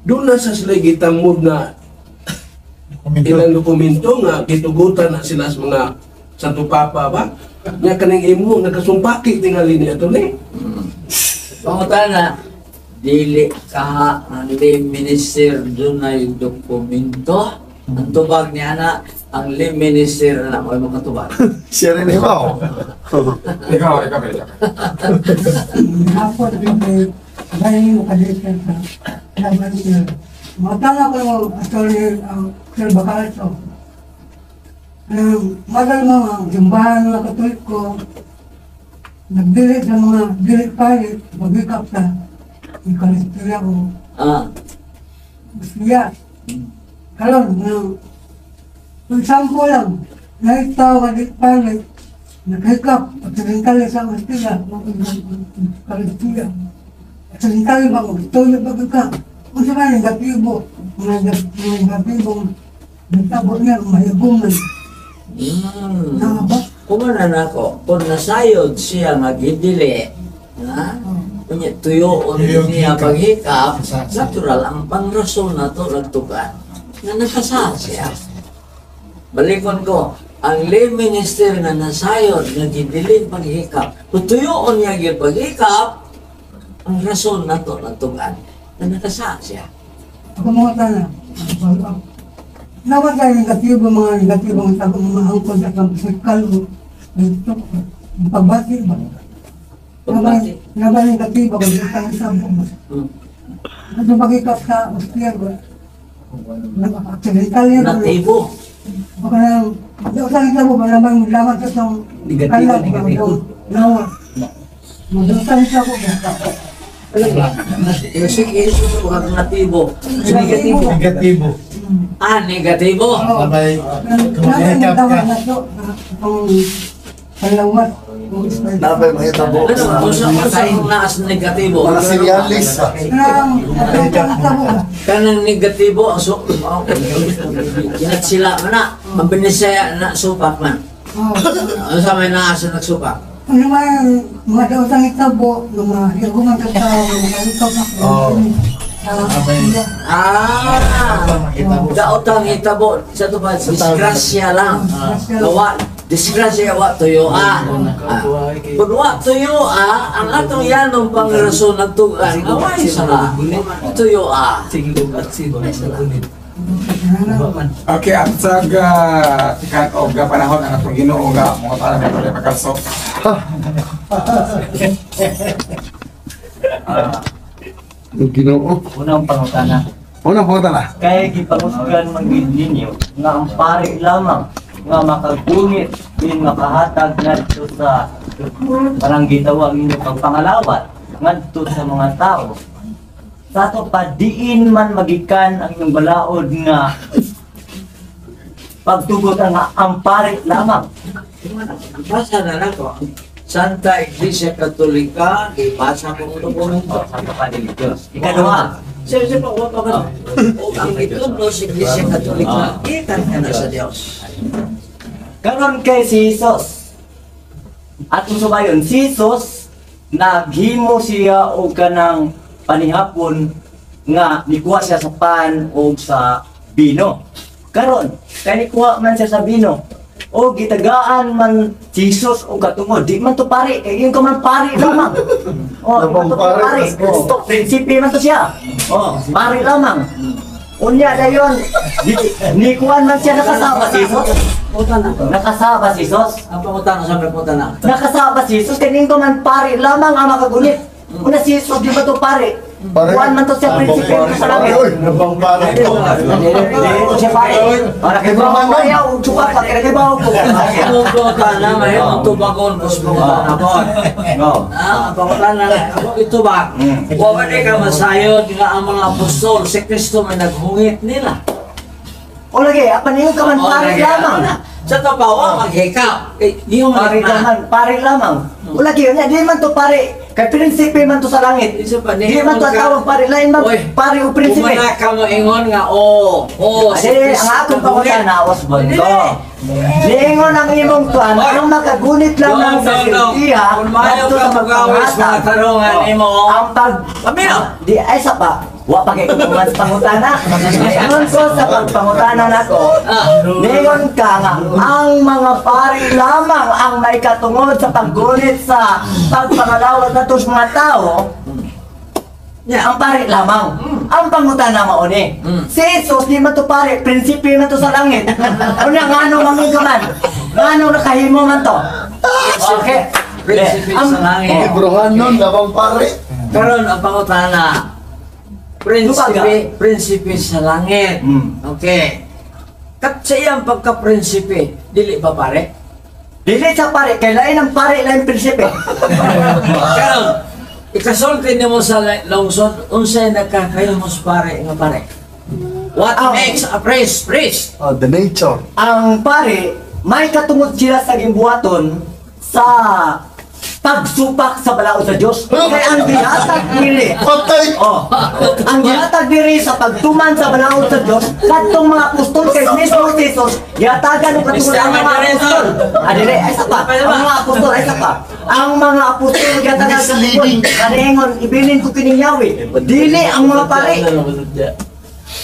Doon na sa sila gitangmod na ilang dokumento nga gitugutan na sila sa mga Santo Papa ba? Nga kaning imo nagkasumpaki tingali ni attorney. Pangutana, dili ka ang lay minister dunay dokumento. Ang tubag ni ana, ang lay minister na may makatubag. Siya rin ikaw. Ikaw, ikaw, ikaw. Hapon, kay bayin mo kadikit sa laban siya. Matala ko yung attorney ang Sir Bacalso. Madal mo ang simbahan ng Katoliko, nagdili sa mga dili pare, magikap sa Eucharistia ko. Siya. Karon, for example lang, lahat tao ka dili pare, naghikap, accidentally sa Eucharistia, Eucharistia. Accidentally ba, magtuyo ba ka? Kung sa negatibo, mga negatibo, nagtabo niya, mahigong man. Kumana na ako, kung nasayod siya nga gidili, ha? Kunya tuyo niya paghikap, natural ang pangrason na to nagtugan na nakasal siya. Balikon ko, ang lay minister nga nasayod nga gidili paghikap, kung tuyoon niya gyud paghikap, ang rason na to nagtugan na nakasal siya. Ako mga tana, naman tayo negatibo, mga negatibo ang tao, mga angkod at ang physical mo, dito, ang pagbati ba? Naman negatibo, kung dito ang isang mo. Ano magikap sa Austria ba? Accidental yan. Negatibo. Baka na, usang isa mo ba naman laman sa itong Negatibo, negatibo. Nawa. Mag-usang isa ko ba? Sige, negatibo. Negatibo. Negatibo. Ah, negatibo. Sabay, Naman ka. na ito, itong panlawas. Nabay mahitabo. Ano, unsa ang naas negatibo? Mga serialis. Kanang negatibo, so, kinat sila man na, ang binisaya na supak man. Ano sa may naas na nagsupak? Ano man, mga daotang itabo, mga hirguman sa tao, mga ikaw na. Daotang itabo, sa ito pa, disgrasya lang. Gawa, disgrasya wa tuyo ah. Kung wa tuyo ah, ang atong yanong pangrason nagtugan, away sala. Tuyo ah. Okay, at sa tikan og panahon ang atong Ginoo nga mga tao may problema kalso. Ginoo. Unang pangutana. Unang pangutana. Kaya gipangusgan man gid ninyo nga ang pare lamang nga makagungit din makahatag ngadto sa parang gitawag ninyo pagpangalawat ngadto sa mga tao. Sa ato pa diin man magikan ang inyong balaod nga pagtugot ang pare lamang. Basa na nako. Santa Iglesia Katolika, gibasa ko ang dokumento. Santa Padre Diyos. Ikaduha, Sir, sir, pa pa ka. O ang gitudlo sa Iglesia Katolika, gikan ka na sa Dios. Karon kay si Jesus. Atong subayon, si Jesus naghimo siya og kanang panihapon nga nikuha siya sa pan og sa bino. Karon, kay nikuha man siya sa bino, o gitagaan man si Jesus og katungod, di man to pare, kay yun ka man pare lamang. Oh, di man to pare. Oh, prinsipe man to siya. Oh, pare lamang. Unya dayon, nikuan man siya nakasama si Jesus. Nakasama si Jesus. Ang pangutana sa pangutana. Nakasama si Jesus kay ningko man pare lamang ang makagunit. Una si Jesus di ba to pare? Kuan man to siya prinsipe sa langit. Nabang pare. Dili siya pare. Para kay bawo kaya og suka pa kay bawo ko. Ang pangutana may ang tubagon ko sa pangutana ko. Ah, ang pangutana ako itubag. Wa man ka masayod nga ang mga apostol si Kristo may naghungit nila. O lagi, apan niyo ka man pare lamang. Sa to pa wa maghikap. Kay niyo pare lamang, pare lamang. O lagi, unya di man to pare. Kay prinsipe man to sa langit. Di man to ang tawag pare, lain man pare o prinsipe. Kumana ka mo ingon nga oh, si Ade, ang akong pangutana Osbondo. Lingon ang imong tuan, ang makagunit lamang sa silbiha, Kung maayo ka mugawis mga tarungan imo. Ang pag Pamino. Di ay sa pa. Wa pa kay kuman sa pangutana. Ingon ko sa pagpangutana nako. Ningon ka nga ang mga pari lamang ang may katungod sa paggunit sa pagpangalawat nato sa mga tao. Ang pari lamang. Ang pangutana mao ni. Si Jesus di man to pare, prinsipe man to sa langit. Unya ngano man ka man? Ngano nakahimo man to? Okay. Prinsipe sa langit. Ibrohanon, labang pare. Karon ang pangutana. Prinsipe, prinsipe sa langit. Okay. Kat sa iyang pagka-prinsipe, dili ba pare? Dili sa pare, kay lain ang pare, lain prinsipe. Karon, ikasulti nimo sa lungsod, unsay nagkakahimos pare nga pare? What makes a priest priest? The nature. Ang pare, may katungod sila sa gimbuhaton sa pagsupak sa balaod sa Dios. Kay ang gihatag diri. Patay. Oh. Ang gihatag diri sa pagtuman sa balaod sa Dios kadtong mga apostol kay mismo Jesus gihatagan og katungod ang mga apostol. Ah, dili ay sa pa. Ang mga apostol ay sa pa. Ang mga apostol gihatagan sa katungod. Kaningon ibilin ko kining Yahweh. Dili ang mga pare.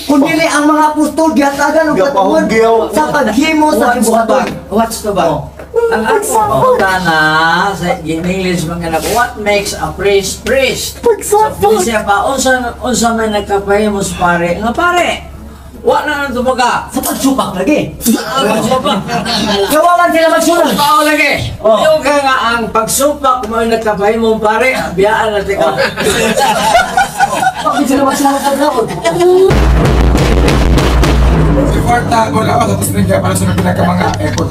Kung dili ang mga apostol gihatagan og katungod sa paghimo sa gibuhaton. What's the bag? Ang akong pangutana sa in English man nga what makes a priest priest? Pagsapak. Siya pa unsa may nagkapahimos pare nga pare. Wa na nang tubaga. Sa pagsupak lagi. Pagsupak. Gawa man sila magsunod. Pao lagi. Yung ka nga ang pagsupak mo nagkapahimong pare, biyaan na tika. Bakit sila magsunod sa laot? Si Forta, wala pa sa tapos rin kaya para sa mga pinaka mga effort.